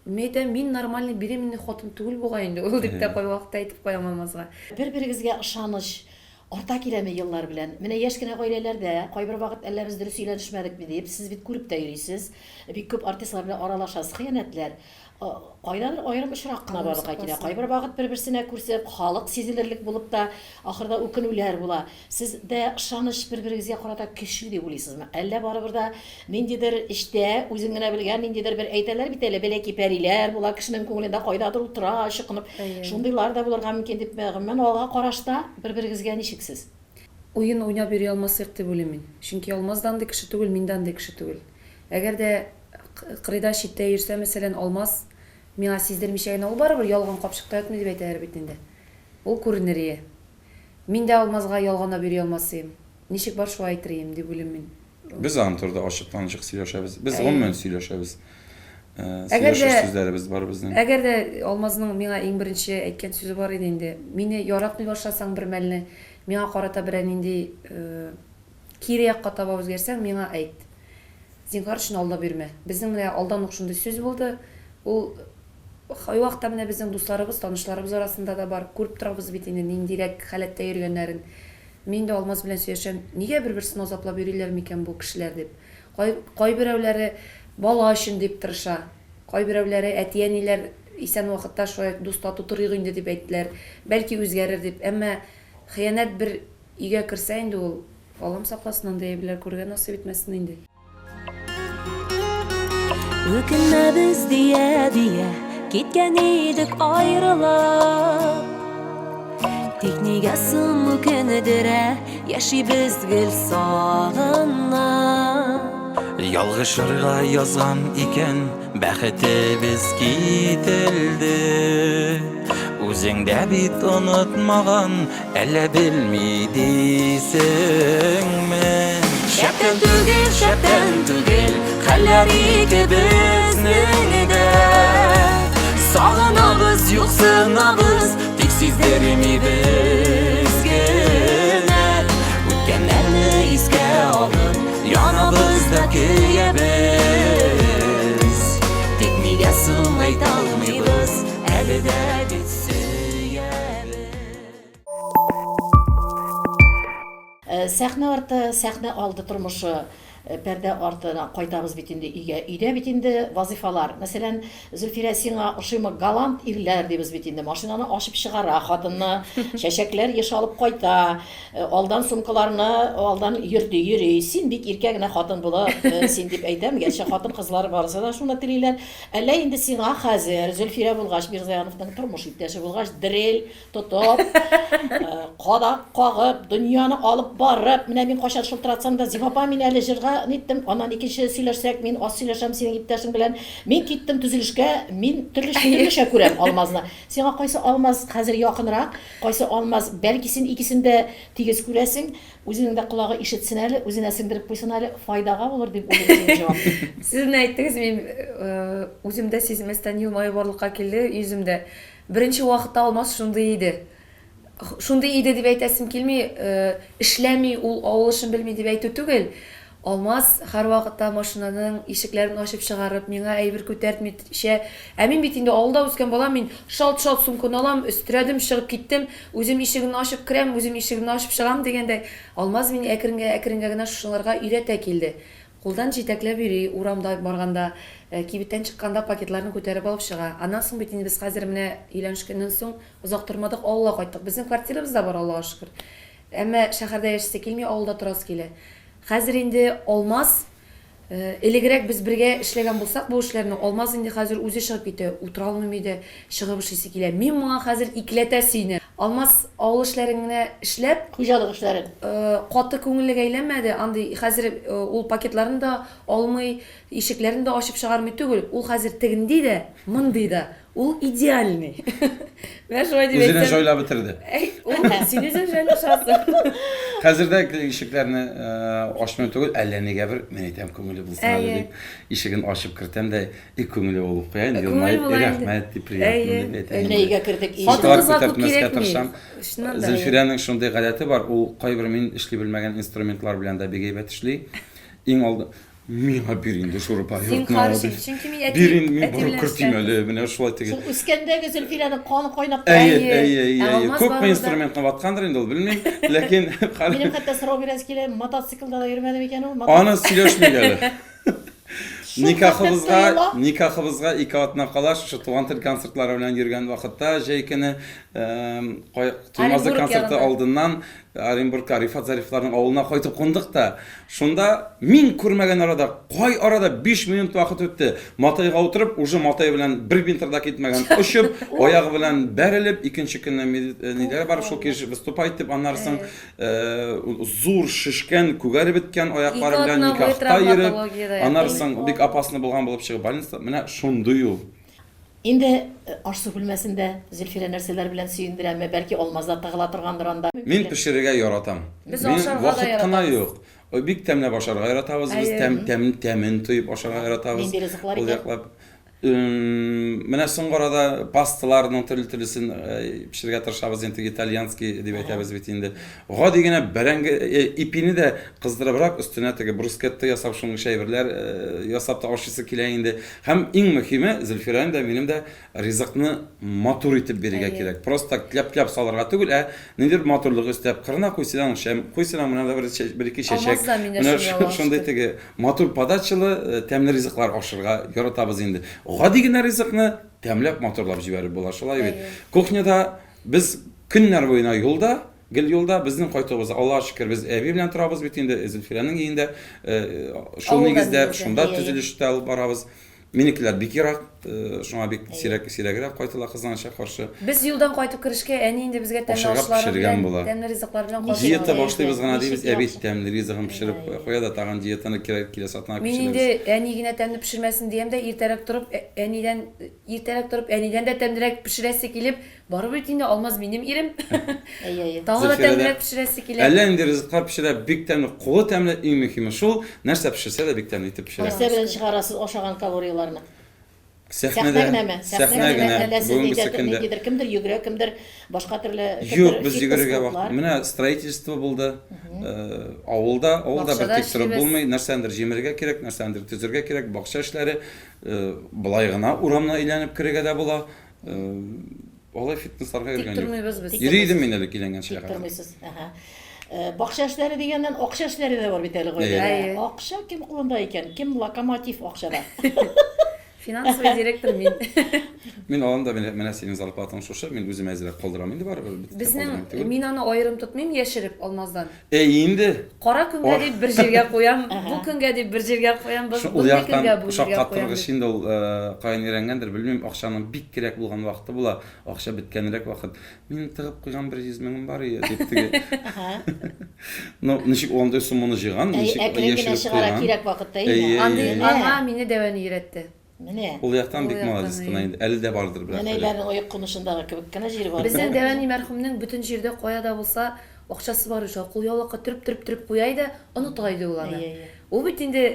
Мин әйтәм, мин нормальный беременный хатын түгел бугай инде ул, дип тә кайвакытта әйтеп куям Алмазга. Бер-берегезгә ышаныч арта киләме еллар белән? Менә яшь кенә гаиләләрдә кайбер вакыт әллә без дөрес өйләнешмәдекме дип, сез бит күреп тә йөрисез, бик күп артистлар белән аралашасыз, хыянәтләр кайдадыр аерым очрак кына барлыкка килә. Кайбер вакыт бер-берсенә күрсеп, халык сизелерлек булып та, ахырда үкенүләр була. Сездә ышаныч бер-берегезгә карата көчле дип уйлыйсызмы? Әллә барыбер да ниндидер эчтә, үзең генә белгән ниндидер бер әйтәләр бит әле, бәләки пәриләр була кешенең күңелендә кайдадыр утыра, чокынып. Шундыйлар да булырга мөмкин дип, гомумән, алга карашта бер-берегезгә ничек сез? Уен уйнап йөри алмасыйк дип уйлыйм мин. Чөнки Алмаз да андый кеше түгел, мин дә андый кеше түгел. Әгәр дә кырыйда читтә йөрсә, мәсәлән, Алмаз миңа сиздермичә генә, ул барыбер ялган капчыкта ятмый дип әйтәләр бит инде. Ул күренер ие. Мин дә Алмазга ялганлап йөри алмасыем. Ничек бар, шулай әйтер ием, дип уйлыйм мин. Без аның турында ачыктан-ачык сөйләшәбез. Без гомумән сөйләшәбез. Сөйләшер сүзләребез бар безнең. Әгәр дә Алмазның миңа иң беренче әйткән сүзе бар иде инде. Мине яратмый башласаң бер мәлне, миңа карата берәр нинди кире якка таба үзгәрсәң, миңа әйт. Зинһар өчен алдап йөрмә. Безнең менә алдан ук шундый сүз булды. Ул кайвакытта менә безнең дусларыбыз, танышларыбыз арасында да бар. Күреп торабыз бит инде ниндирәк халәттә йөргәннәрен. Мин дә Алмаз белән сөйләшәм, нигә бер-берсен азаплап йөриләр микән бу кешеләр дип. Кай, кайберәүләре бала өчен дип тырыша. Кайберәүләре әти-әниләр исән вакытта шулай дус-тату торыйк инде дип әйттеләр. Бәлки үзгәрер дип. Әмма хыянәт бер өйгә керсә инде ул, Аллам сакласын, андый әйберләр күрергә насыйп итмәсен инде. Үкенмәбез дия-дия, киткән идек аерылып. Тик нигә соң үкенедерә, яшибез гел сагынып. Ялгышырга язган икән, бәхетебез кителде. Үзең дә бит онытмаган, Әллә белми дисеңме? Шәптән түгел, шәптән түгел, хәлләр икебезнең дә. Сагынабыз, юксынабыз, тик сиздермибез генә. Үткәннәрне искә алып, янабыз да көябез. Тик нигә соң әйтә алмыйбыз, әле дә бит сөябез. Сәхнә арты, сәхнә алды тормышы, пәрдә артына кайтабыз бит инде өйгә. Өйдә бит инде вазыйфалар. Мәсәлән, Зөлфирә, сиңа ошыймы галант ирләр дибез бит инде. Машинаны ачып чыгара хатынны, чәчәкләр еш алып кайта, алдан сумкаларны алдан йөрти йөри. Син бик иркә генә хатын булып, син дип әйтәм, гәрчә хатын-кызлар барысы да шуны телиләр. Әллә инде сиңа хәзер Зөлфирә булгач, Мирзаяновның тормыш иптәше булгач, дрель, тотып, кадак кагып, дөньяны алып барып, менә мин кайчан шылтыратсам да, Зифа апа, мин әле җырга ниттем, аннан икенче сөйләшсәк, мин аз сөйләшәм синең иптәшең белән. Мин киттем төзелешкә, мин төрле төрлечә күрәм Алмазны. Сиңа кайсы Алмаз хәзер якынрак, кайсы Алмаз, бәлки син икесен дә тигез күрәсең, үзенең дә колагы ишетсен әле, үзенә сеңдереп куйсын әле, файдага булыр дип уйлыйм синең җавап. Сез менә әйттегез, мин үзем дә сизмәстән елмаю барлыкка килде йөземдә. Беренче вакытта Алмаз шундый иде. Шундый иде дип әйтәсем килми, эшләми, ул авыл эшен белми дип әйтү түгел. Алмаз һәрвакытта машинаның ишекләрен ачып чыгарып, миңа әйбер күтәртмичә. Ә мин бит инде авылда үскән бала, мин шалт-шалт сумканы алам, өстерәдем, чыгып киттем, үзем ишегемне ачып керәм, үзем ишегемне ачып чыгам дигәндәй. Алмаз мине әкренгә, әкренгә генә шушыларга өйрәтә килде. Кулдан җитәкләп йөри, урамда барганда, кибеттән чыкканда пакетларны күтәреп алып чыга. Аннан соң бит инде без хәзер менә өйләнешкәннән соң озак тормадык, авылга кайттык. Безнең квартирабыз да бар, Аллага шөкер. Әмма шәһәрдә яшисе килми, авылда торасы килә. Хәзер инде Алмаз, элегрәк без бергә эшләгән булсак бу эшләрне, Алмаз инде хәзер үзе чыгып китә, утыра алмыйм өйдә, чыгып эшлисе килә. Мин моңа хәзер икеләтә сөенәм. Алмаз авыл эшләрен генә эшләп, Хуҗалык эшләрен. каты күңеллегә әйләнмәде, андый хәзер ул пакетларны да алмый, ишекләрне дә ачып чыгармый түгел, ул хәзер тегенди дә, мондый да. Ул идеальный. Менә шулай дип Үзенә әйтсәм. җайлап бетерде. Әй, ул син үзең җайлашасың. Хәзер дә ишекләрне ачмыйм түгел, әллә нигә бер, мин әйтәм, күңеле булсын әле дип, ишеген ачып кертәм дә, и күңеле булып куя инде, елмаеп, и рәхмәт дип, приятно дип әйтә. Менә өйгә кердек. Хатын-кызга күп кирәкми. Зөлфирәнең шундый гадәте бар, ул кайбер мин эшли белмәгән инструментлар белән дә бик әйбәт эшли. Иң алда Миңа бир инде шурупа Син йортны каршы, чөнки мин әти Бир инде, мин әти барып белән кертим эшләдем. әле, менә шулай теге. Шул үскәндәге Зөлфирәнең каны кайнап тора. Әйе, Әйе. әйе, әйе, Ә әйе. Алмаз Күпме барыбер дә инструментны ваткандыр инде ул, белмим. Ләкин Минем хәтта сорау бирәсе килә, мотоциклда да йөрмәде микән ул? Аны сөйләшмик әле. Шул хәтле Никахыбызга, тоела. никахыбызга ике атна кала шушы туган тел концертлары белән йөргән вакытта җәй көне, эм, кай- Туймазы Оренбург концерты ягында. алдыннан Оренбургка Рифат Зарифларның авылына кайтып кундык та, шунда мин күрмәгән арада, кай арада 5 минут вакыт үтте, матайга утырып, уже матай белән бер метр да китмәгән, очып, аягы белән бәрелеп, икенче көнне э, ниләр барып шул килеш выступать итеп, аннары соң э, зур шешкән, күгәреп беткән аяклары белән никахта йөреп, аннары соң бик опасно булган булып чыгып больница, менә шундый ул. Инде аш-су бүлмәсендә Зөлфирә нәрсәләр белән сөендерәме? Бәлки Алмаз да тыгыла торгандыр анда. Мин пешерергә яратам. Без Минем ашарга да вакыт кына яратабыз. юк. Бик тәмләп ашарга яратабыз без, Әйе. тәм, тәм, тәмен тоеп ашарга яратабыз. Нинди ризыклар Ул икән? яклап. Менә соңгы арада пасталарның төрле-төрлесен пешерергә тырышабыз, инде итальянский дип әйтәбез бит инде. Гади генә бәрәңге, ипине дә кыздырыбрак, өстенә теге брускетта ясап, шуның ише әйберләр ясап та ашыйсы килә инде. Һәм иң мөһиме, Зөлфирәнең дә, минем дә ризыкны матур итеп бирергә кирәк. Просто так тляп-тляп салырга түгел, ә ниндидер матурлык өстәп, кырына куйсаң, шәм, куйсаң, менә бер, бер-ике чәчәк. Менә шундый теге матур подачалы, тәмле ризыклар ашырга яратабыз инде. Гади генә ризыкны тәмләп, матурлап җибәреп була, шулай бит. Кухняда без көннәр буена юлда, Гел юлда, безнең кайтуыбыз, Аллага шөкер, без әби белән торабыз бит инде, Зөлфирәнең өендә, шул нигездә, шунда төзелеш тә алып барабыз. Минекеләр бик ерак, шуңа бик сирәк, сирәгрәк кайтыла кызганычка каршы. Без юлдан кайтып керешкә, әни инде безгә тәмле ашлары белән, тәмле ризыклар белән каршы ала. Диета башлыйбыз гына дибез, әби тәмле ризыгын пешереп куя да, тагын диетаны киләсе атнага күчерәбез. Мин инде әни генә тәмле пешермәсен диям дә, иртәрәк торып, әнидән, иртәрәк торып, әнидән дә тәмлерәк пешерәсе килеп, Барыбер бит инде Алмаз минем ирем. Әйе, әйе. Тагы да тәмлерәк пешерәсе килә. Әллә нинди ризыклар пешерә, бик тәмле, кулы тәмле, иң мөһиме шул, нәрсә пешерсә дә бик тәмле итеп пешерә. Нәрсә белән чыгарасыз ашаган калорияләрне? Сәхнәдә. Сәхнә генәме? Сәхнә генә. Әллә сез нидер, ниндидер, кемдер йөгерә, кемдер башка төрле, Юк, без йөгерергә вакыт. Менә строительство булды. Авылда, авылда бер тик торып булмый, нәрсәндер җимерергә кирәк, нәрсәндер төзергә кирәк, бакча эшләре, болай гына урамны әйләнеп керергә дә була. Алай фитнесларга йөргән юк. Тик тормыйбыз без. Йөри идем мин әле өйләнгәнчегә кадәр. Тик тормыйсыз. Әһә. Бакча эшләре дигәннән, акча эшләре дә бар бит әле гаиләдә. Акча кем кулында икән? Кем локомотив акчада? Финансовый директор мин. Мин алам да, менә синең зарплатаң шушы, мин үземә әзрәк калдырам инде барыбер. Безнең, мин аны аерым тотмыйм, яшереп Алмаздан. Ә инде. Кара көнгә дип бер җиргә куям, бу көнгә дип бер җиргә куям, бу көнгә бу җиргә куям. Шаккатыргыч инде ул, каян өйрәнгәндер, белмим, акчаның бик кирәк булган вакыты була, акча беткәнрәк вакыт. Минем тыгып куйган бер 100 меңем бар иде, дип теге. Ну, ничек ул андый сумманы җыйган, ничек яшереп куйган. Кирәк вакытта инде. Андый аңа мине дәвәне өйрәтте. Менә. Ул яктан бик молодец кына инде. Әле дә бардыр берәр. Нәнәйләрнең оек кунышындагы кебек кенә җир бар. Безнең дәвәни мәрхүмнең бөтен җирдә кая да булса акчасы бар иде. Кулъяулыкка төреп-төреп төреп куя иде, оныта иде ул аны. Ул бит инде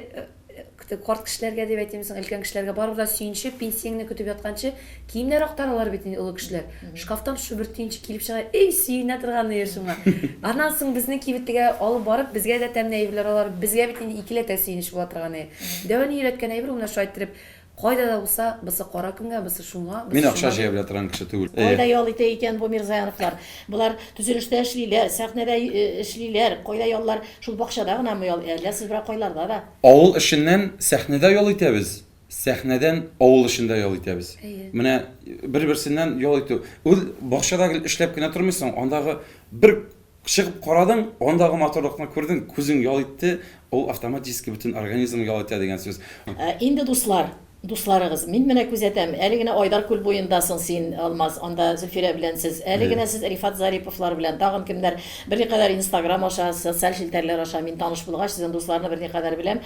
Карт кешеләргә дип әйтим соң, өлкән кешеләргә барыбер дә сөенче, пенсияңне көтеп ятканчы, киемнәр актаралар бит инде олы кешеләр. Шкафтан шушы бер төенчек килеп чыга, эй, сөенә торган иде шуңа. Аннан соң безне кибеткә алып барып, безгә дә тәмле әйберләр алалар. Безгә бит инде икеләтә сөенеч була торган иде. Дәү әни өйрәткән әйбер ул менә шулай иттереп, кайда да булса, бусы кара көнгә, бусы шуңа, бусы Мин акча шуңа җыя дип. белә торган кеше түгел. Кайда Әйе. ял итә икән бу Мирзаяновлар? Болар төзелештә эшлиләр, сәхнәдә эшлиләр. Кайда яллар? Шул бакчада гынамы ял, әллә сез берәр кайларда да? Авыл эшеннән сәхнәдә ял итәбез, сәхнәдән авыл эшендә ял итәбез. Әйе. Менә бер-берсеннән ял итү. Ул бакчада гел эшләп кенә тормыйсың, андагы бер чыгып карадың, андагы матурлыкны күрдең, күзең ял итте, ул автоматически бөтен организм ял итә дигән сүз. Ә инде дуслар, дусларыгыз. Мин менә күзәтәм, әле генә Айдар күл буендасың син, Алмаз, анда Зөлфирә белән сез, әле генә сез Рифат Зариповлар белән, тагын кемнәр, берникадәр Инстаграм аша, социаль челтәрләр аша мин таныш булгач, сезнең дусларны берникадәр беләм.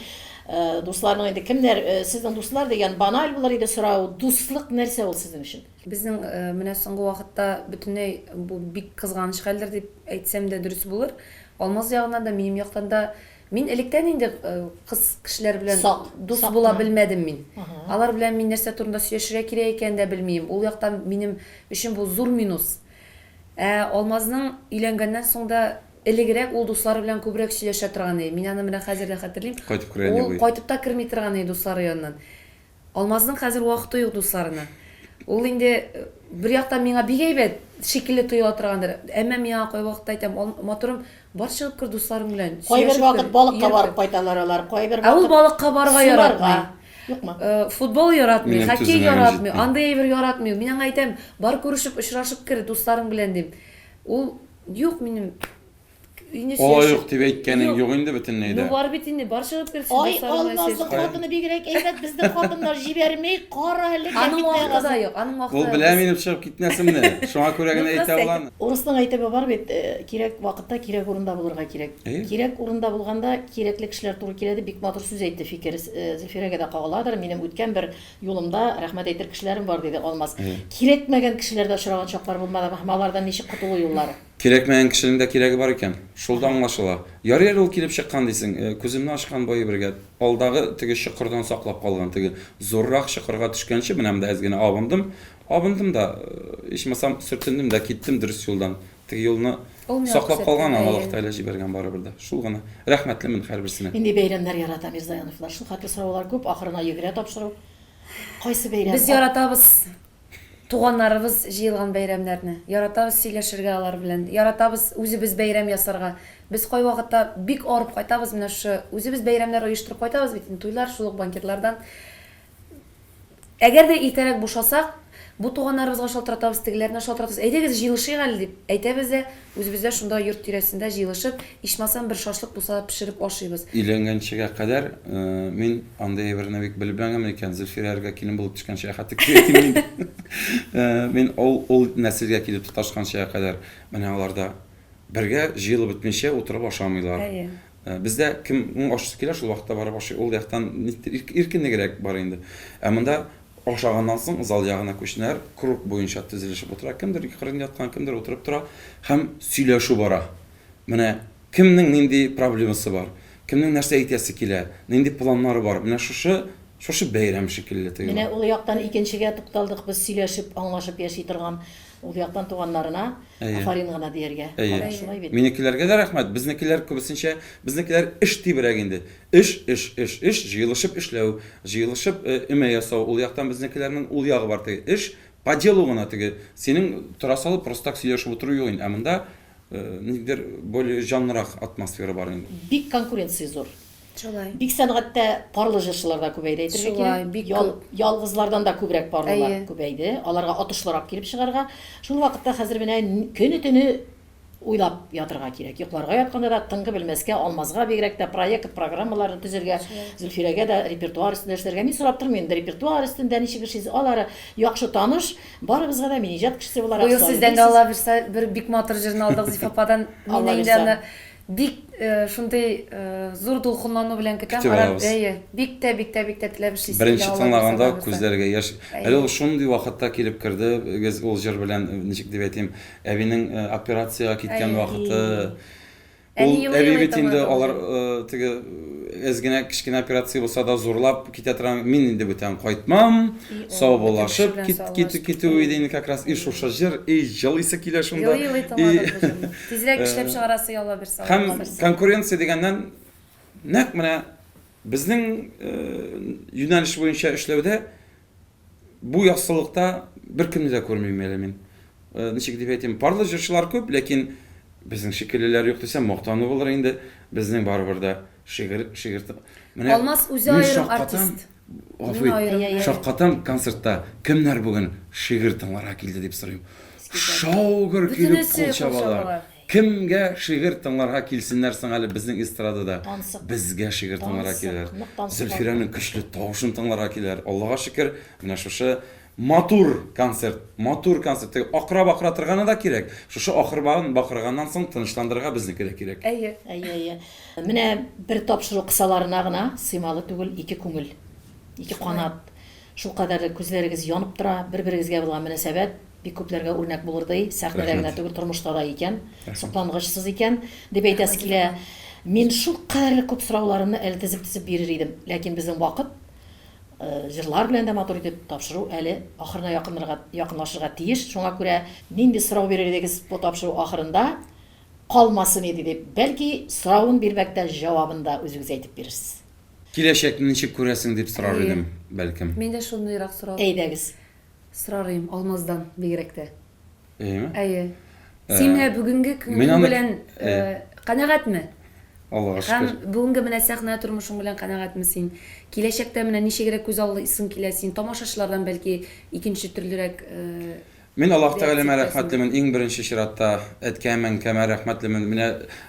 Дусларның инде кемнәр, сезнең дуслар дигән баналь булыр иде сорау, дуслык нәрсә ул сезнең өчен? Безнең менә соңгы вакытта бөтенләй бу бик кызганыч хәлдер дип әйтсәм дә дөрес булыр. Алмаз ягыннан да, минем яктан да Мин электән инде кыз кешеләр белән Сак, дус сак була кына. белмәдем мин. Ага. Алар белән мин нәрсә турында сөйләшергә кирәк икәнен дә белмим. Ул яктан минем өчен бу зур минус. Ә Алмазның өйләнгәннән соң да элегрәк ул дуслары белән күбрәк сөйләшә торган иде. Мин аны менә хәзер дә хәтерлим. Кайтып керә Ул елый. кайтып та керми торган иде дуслары яныннан. Алмазның хәзер вакыты юк дусларына. Ул инде бер яктан миңа бик әйбәт шикелле тоела торгандыр. Әмма мин аңа кайвакытта әйтәм, матурым, бар чыгып кер дусларың белән, Кайбер сөйләшеп вакыт кер, балыкка йөреп барып кер. кайталар алар, кайбер Ә ул вакыт балыкка барырга суларга. яратмый. Юкмы? Э, Футбол яратмый, Минем хоккей түземлегем яратмый, җитми. андый әйбер яратмый. Мин аңа әйтәм, бар күрешеп, очрашып кер дусларың белән дим. Ул, юк, минем Инде Алай сөйләшеп ук дип әйткәнең Юк. юк инде бөтенләй Ну дә. бар бит инде, бар чыгып кер син Ай, дусларың белән Алмазның сөйләшеп. Кая? хатыны бигрәк әйбәт, безнең хатыннар җибәрми, кара әле Аның кәнфит вакыты да кагазын. юк, аның вакыты Ул да юк. белә Без минем чыгып китмәсемне. Шуңа күрә Ну генә әйтә кыз ул аны. Урысның әйтеме бар бит, э, кирәк вакытта кирәк урында булырга кирәк. Әйе. Кирәк урында булганда кирәкле кешеләр туры килә дип бик матур сүз әйтте фикер. Э, Зөлфирәгә дә кагыладыр. Минем үткән бер юлымда рәхмәт әйтер кешеләрем бар, диде Алмаз. Әйе. Кирәкмәгән кешеләр дә очраган чаклар булмадымы һәм алардан ничек котылу юллары? Кирәкмәгән кешенең дә кирәге бар икән. Шул да аңлашыла. Ярый әле ул килеп чыккан дисең, күземне ачкан бу әйбергә. Алдагы теге чокырдан саклап калган, теге зуррак чокырга төшкәнче, менә монда әз генә абындым. Абындым да, ичмасам, сөртендем дә киттем дөрес юлдан. Теге юлны Ул миңа саклап күрсәткән, калган, аны әйе. Аллаһ Тәгалә җибәргән барыбер дә. Шул гына. Рәхмәтлемен һәрберсенә. Нинди бәйрәмнәр ярата Мирзаяновлар? Шул хәтле сораулар күп, ахырына йөгерә тапшыру. Кайсы бәйрәм? Без яратабыз Туганнарыбыз җыелган бәйрәмнәрне. Яратабыз сөйләшергә алар белән. Яратабыз үзебез бәйрәм ясарга. Без кайвакытта бик арып кайтабыз, менә шушы үзебез бәйрәмнәр оештырып кайтабыз бит инде, туйлар, шул ук банкетлардан. Әгәр дә иртәрәк бушасак, бу туганнарыбызга шалтыратабыз, тегеләренә шалтыратабыз, әйдәгез җыелышыйк әле дип әйтәбез дә, Үзебез дә шунда йорт тирәсендә җыелышып, ичмасам бер шашлык булса да пешереп ашыйбыз. Өйләнгәнчегә кадәр мин андый әйберне бик белмәгәнмен икән, Зөлфирә килен булып төшкәнчегә хәтле дип әйтим инде. Мин ул ул нәселгә килеп тоташканчыга кадәр менә аларда бергә җыелып бетмичә утырып ашамыйлар. Әйе. Бездә кемнең ашыйсы килә, шул вакытта барып ашый. Ул яктан никтер иркенлегрәк бар инде. Ә монда Ашаганнан соң зал ягына күченәләр, круг буенча тезелешеп утыра, кемдер кырын яткан, кемдер утырып тора һәм сөйләшү бара. Менә кемнең нинди проблемасы бар, кемнең нәрсә әйтәсе килә, нинди планнары бар. Менә шушы, шушы бәйрәм шикелле тоела. Менә ул яктан икенчегә тукталдык без, сөйләшеп, аңлашып яши торган ул яктан туганнарына Әйе. афарин гына дияргә Әйе. кала, шулай бит? Минекеләргә дә рәхмәт. Безнекеләр күбесенчә, безнекеләр эш дибрәк инде. Эш, эш, эш, эш, җыелышып эшләү, җыелышып өмә ясау, ул яктан безнекеләрнең ул ягы бар теге. Эш по делу гына теге. Синең тора салып просто так сөйләшеп утыру юк инде. Ә монда ниндидер более җанлырак атмосфера бар инде. Бик конкуренция зур. Шулай. Бик сәнгатьтә парлы җырчылар да күбәйде, әйтергә Шулай, кирәк. бик Ял, күп. ялгызлардан да күбрәк парлылар Әйе. күбәйде. Аларга отышлырак килеп чыгарга. Шул вакытта хәзер менә көне-төне уйлап ятырга кирәк. Йокларга ятканда да тынгы белмәскә, Алмазга бигрәк тә проект, программаларны төзергә, Зөлфирәгә дә репертуар өстендә эшләргә. Мин сорап тормыйм инде репертуар өстендә ничек эшлисез, алары яхшы таныш, барыбызга да мин иҗат кешесе буларак Быел сорыйм сездән дә дисез. Алла бирса, бер бик матур җырны алдык Зифа ападан. Мин Алла инде бирса. аны бик шундый зур дулкынлану белән көтәм. Көтеп Карап, алабыз. әйе, бик тә, бик тә, бик тә теләп эшлисе килә, Беренче Алла бирса, тыңлаганда Алла бирса. күзләргә яшь. Әйе. Әле ул шундый вакытта килеп керде, без ул җыр белән, ничек дип әйтим, Әбинең операциягә киткән Әйе. вакыты. Әни Ул елый әби елый бит инде тыңлады алар ул. теге. әз генә кечкенә операция булса да зурлап китә торган. Мин инде бүтән кайтмам. Саубуллашып кит, китү китү иде инде как раз. И шушы җыр, и җылыйсы килә шунда. Елый-елый тыңладык бу җырны. Тизрәк эшләп чыгарасы Алла бирсә. Һәм конкуренция дигәннән нәкъ менә безнең юнәлеш буенча эшләүдә Бу яссылыкта беркемне дә күрмим әле мин. Э, ничек дип әйтим, парлы җырчылар күп, ләкин безнең шикеллеләр юк дисәм, мактану булыр инде. Безнең барыбер дә шигырь, шигырь. Менә Алмаз үзе аерым артист. Гафу ит. Шаккатам концертта кемнәр бүген шигырь тыңларга килде дип сорыйм. Шау-гөр килеп кул чабалар. Кемгә шигырь тыңларга килсеннәр соң әле безнең эстрадада? Тансык. Безгә шигырь тыңларга Тансык, киләләр. нык тансык Зөлфирәнең көчле тавышын тыңларга киләләр. Аллага шөкер, менә шушы матур концерт, матур концерт. Теге акыра-бакыра торганы да кирәк. Шушы акырбагын бакырганнан соң тынычландырырга безнеке дә кирәк. Әйе. Әйе, әйе. Менә бер тапшыру кысаларына гына сыймалы түгел ике күңел, ике канат. Шулкадәрле күзләрегез янып тора, бер-берегезгә булган мөнәсәбәт бик күпләргә үрнәк булырдый, сәхнәдә генә түгел, тормышта да икән, соклангычсыз икән, дип әйтәсе килә. Мин шулкадәрле күп сорауларымны әле тезеп-тезеп бирер идем, ләкин безнең вакыт җырлар белән дә матур итеп тапшыру әле ахырына якынырга, якынлашырга тиеш. Шуңа күрә нинди сорау бирер идегез бу тапшыру ахырында калмасын иде дип, бәлки соравын бирмәктә җавабын да үзегез әйтеп бирерсез. Киләчәкне ничек күрәсең дип сорар идем, бәлкем. Мин дә шундыйрак сорау. Әйдәгез. Сорар идем, Алмаздан бигрәк тә. Әйеме? Әйе. Син менә бүгенге көнең белән канәгатьме? Аллага шөкер. Һәм бүгенге менә сәхнә тормышың белән канәгатьме син? Киләчәктә менә ничегрәк күз аллыйсың килә син? Тамашачылардан бәлки икенче төрлерәк Мин Аллаһ Тәгаләмә рәхмәтлемен, иң беренче чиратта әткәм, әнкәмә рәхмәтлемен, менә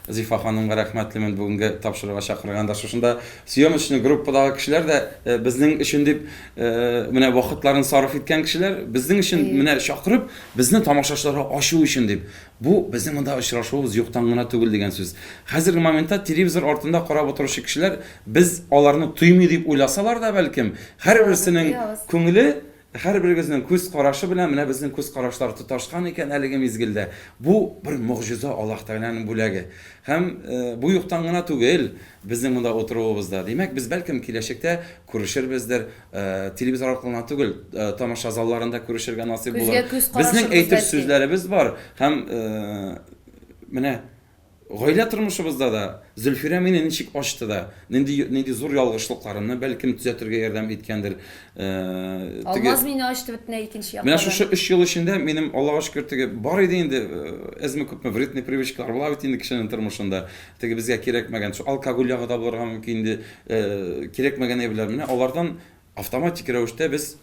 Зифа ханымга рәхмәтлемен бүгенге тапшыруга чакырганда. Шушында съемочный группадагы кешеләр дә э, безнең өчен дип э, менә вакытларын сарыф иткән кешеләр, безнең өчен менә чакырып, безне тамашачыларга ачу өчен дип. Бу безнең монда очрашуыбыз юктан гына түгел дигән сүз. Хәзерге моментта телевизор артында карап утыручы кешеләр без аларны тоймый дип уйласалар да бәлкем, һәрберсенең күңеле Һәрберегезнең күз карашы белән менә безнең күз карашлар тоташкан икән әлеге мизгелдә. Бу бер могҗиза, Аллаһ Тәгаләнең бүләге. Һәм бу юктан гына түгел безнең монда утыруыбыз да. Димәк, без бәлкем киләчәктә күрешербездер, телевизор аркылы гына түгел, тамаша залларында күрешергә насыйп булыр. Күзгә күз Безнең карашырбыз әйтер бәлки. сүзләребез бар һәм менә Гаилә тормышыбызда да Зөлфирә мине ничек ачты да, нинди нинди зур ялгышлыкларымны бәлкем төзәтергә ярдәм иткәндер. Э, теге Алмаз мине ачты бөтенләй икенче Менә яктан. шушы өч ел эчендә минем, Аллага шөкер, теге бар иде инде э, әзме-күпме вредный привычкалар була бит инде кешенең тормышында. Теге безгә кирәкмәгән, шул алкоголь ягы да булырга мөмкин инде, э, кирәкмәгән әйберләр. Менә алардан автоматик рәвештә без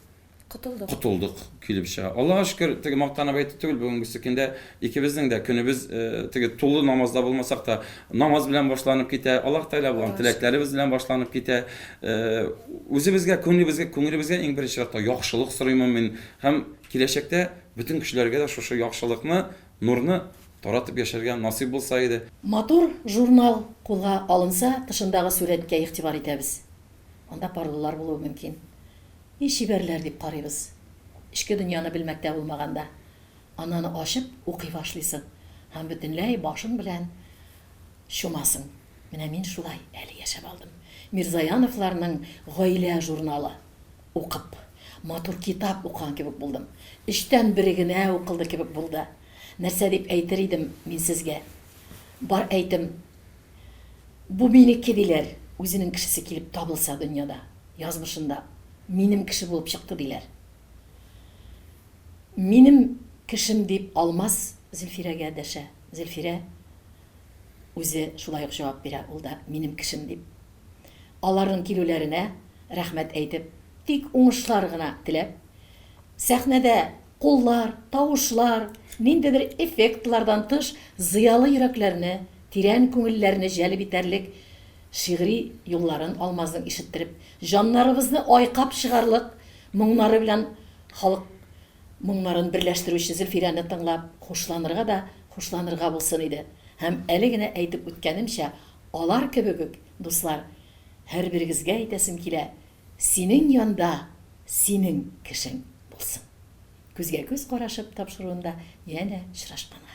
Котылдык. Котылдык, килеп чыга. Аллага шөкер, теге мактанып әйтү түгел, бүгенгесе көндә икебезнең дә көнебез э, теге тулы намазда булмасак та, намаз белән башланып китә, Аллаһ Тәгалә булган теләкләребез белән башланып китә. Э, үзебезгә, күңелебезгә, күңелебезгә иң беренче чиратта яхшылык сорыймын мин һәм киләчәктә бөтен кешеләргә дә шушы яхшылыкны, нурны таратып яшәргә насыйп булса иде. Матур журнал кулга алынса, тышындагы сурәткә игътибар итәбез. Анда парлылар булуы мөмкин. И чибәрләр дип карыйбыз. Эчке дөньяны белмәктә булмаганда. Ананы ачып укый башлыйсың һәм бөтенләй башың белән чумасың. Менә мин шулай әле яшәп алдым. Мирзаяновларның гаилә журналы укып, матур китап укыган кебек булдым. Өчтән бере генә укылды кебек булды. Нәрсә дип әйтер идем мин сезгә? Бар әйтем, бу минеке диләр, үзенең кешесе килеп табылса дөньяда. Язмышында минем кеше булып чыкты, диләр. Минем кешем дип Алмаз Зөлфирәгә дәшә. Зөлфирә үзе шулай ук җавап бирә, ул да минем кешем дип. Аларның килүләренә рәхмәт әйтеп, тик уңышлар гына теләп, сәхнәдә куллар, тавышлар, ниндидер эффектлардан тыш зыялы йөрәкләрне, тирән күңелләрне җәлеп итәрлек Шигъри юлларын Алмазның ишеттереп, җаннарыбызны айкап чыгарлык моңнары белән халык моңнарын берләштерүче Зөлфирәне тыңлап, хушланырга да хушланырга булсын иде. Һәм әле генә әйтеп үткәнемчә, алар кебек үк, дуслар, һәрберегезгә әйтәсем килә, синең янда синең кешең булсын. Күзгә-күз карашып тапшыруында янә очрашканга.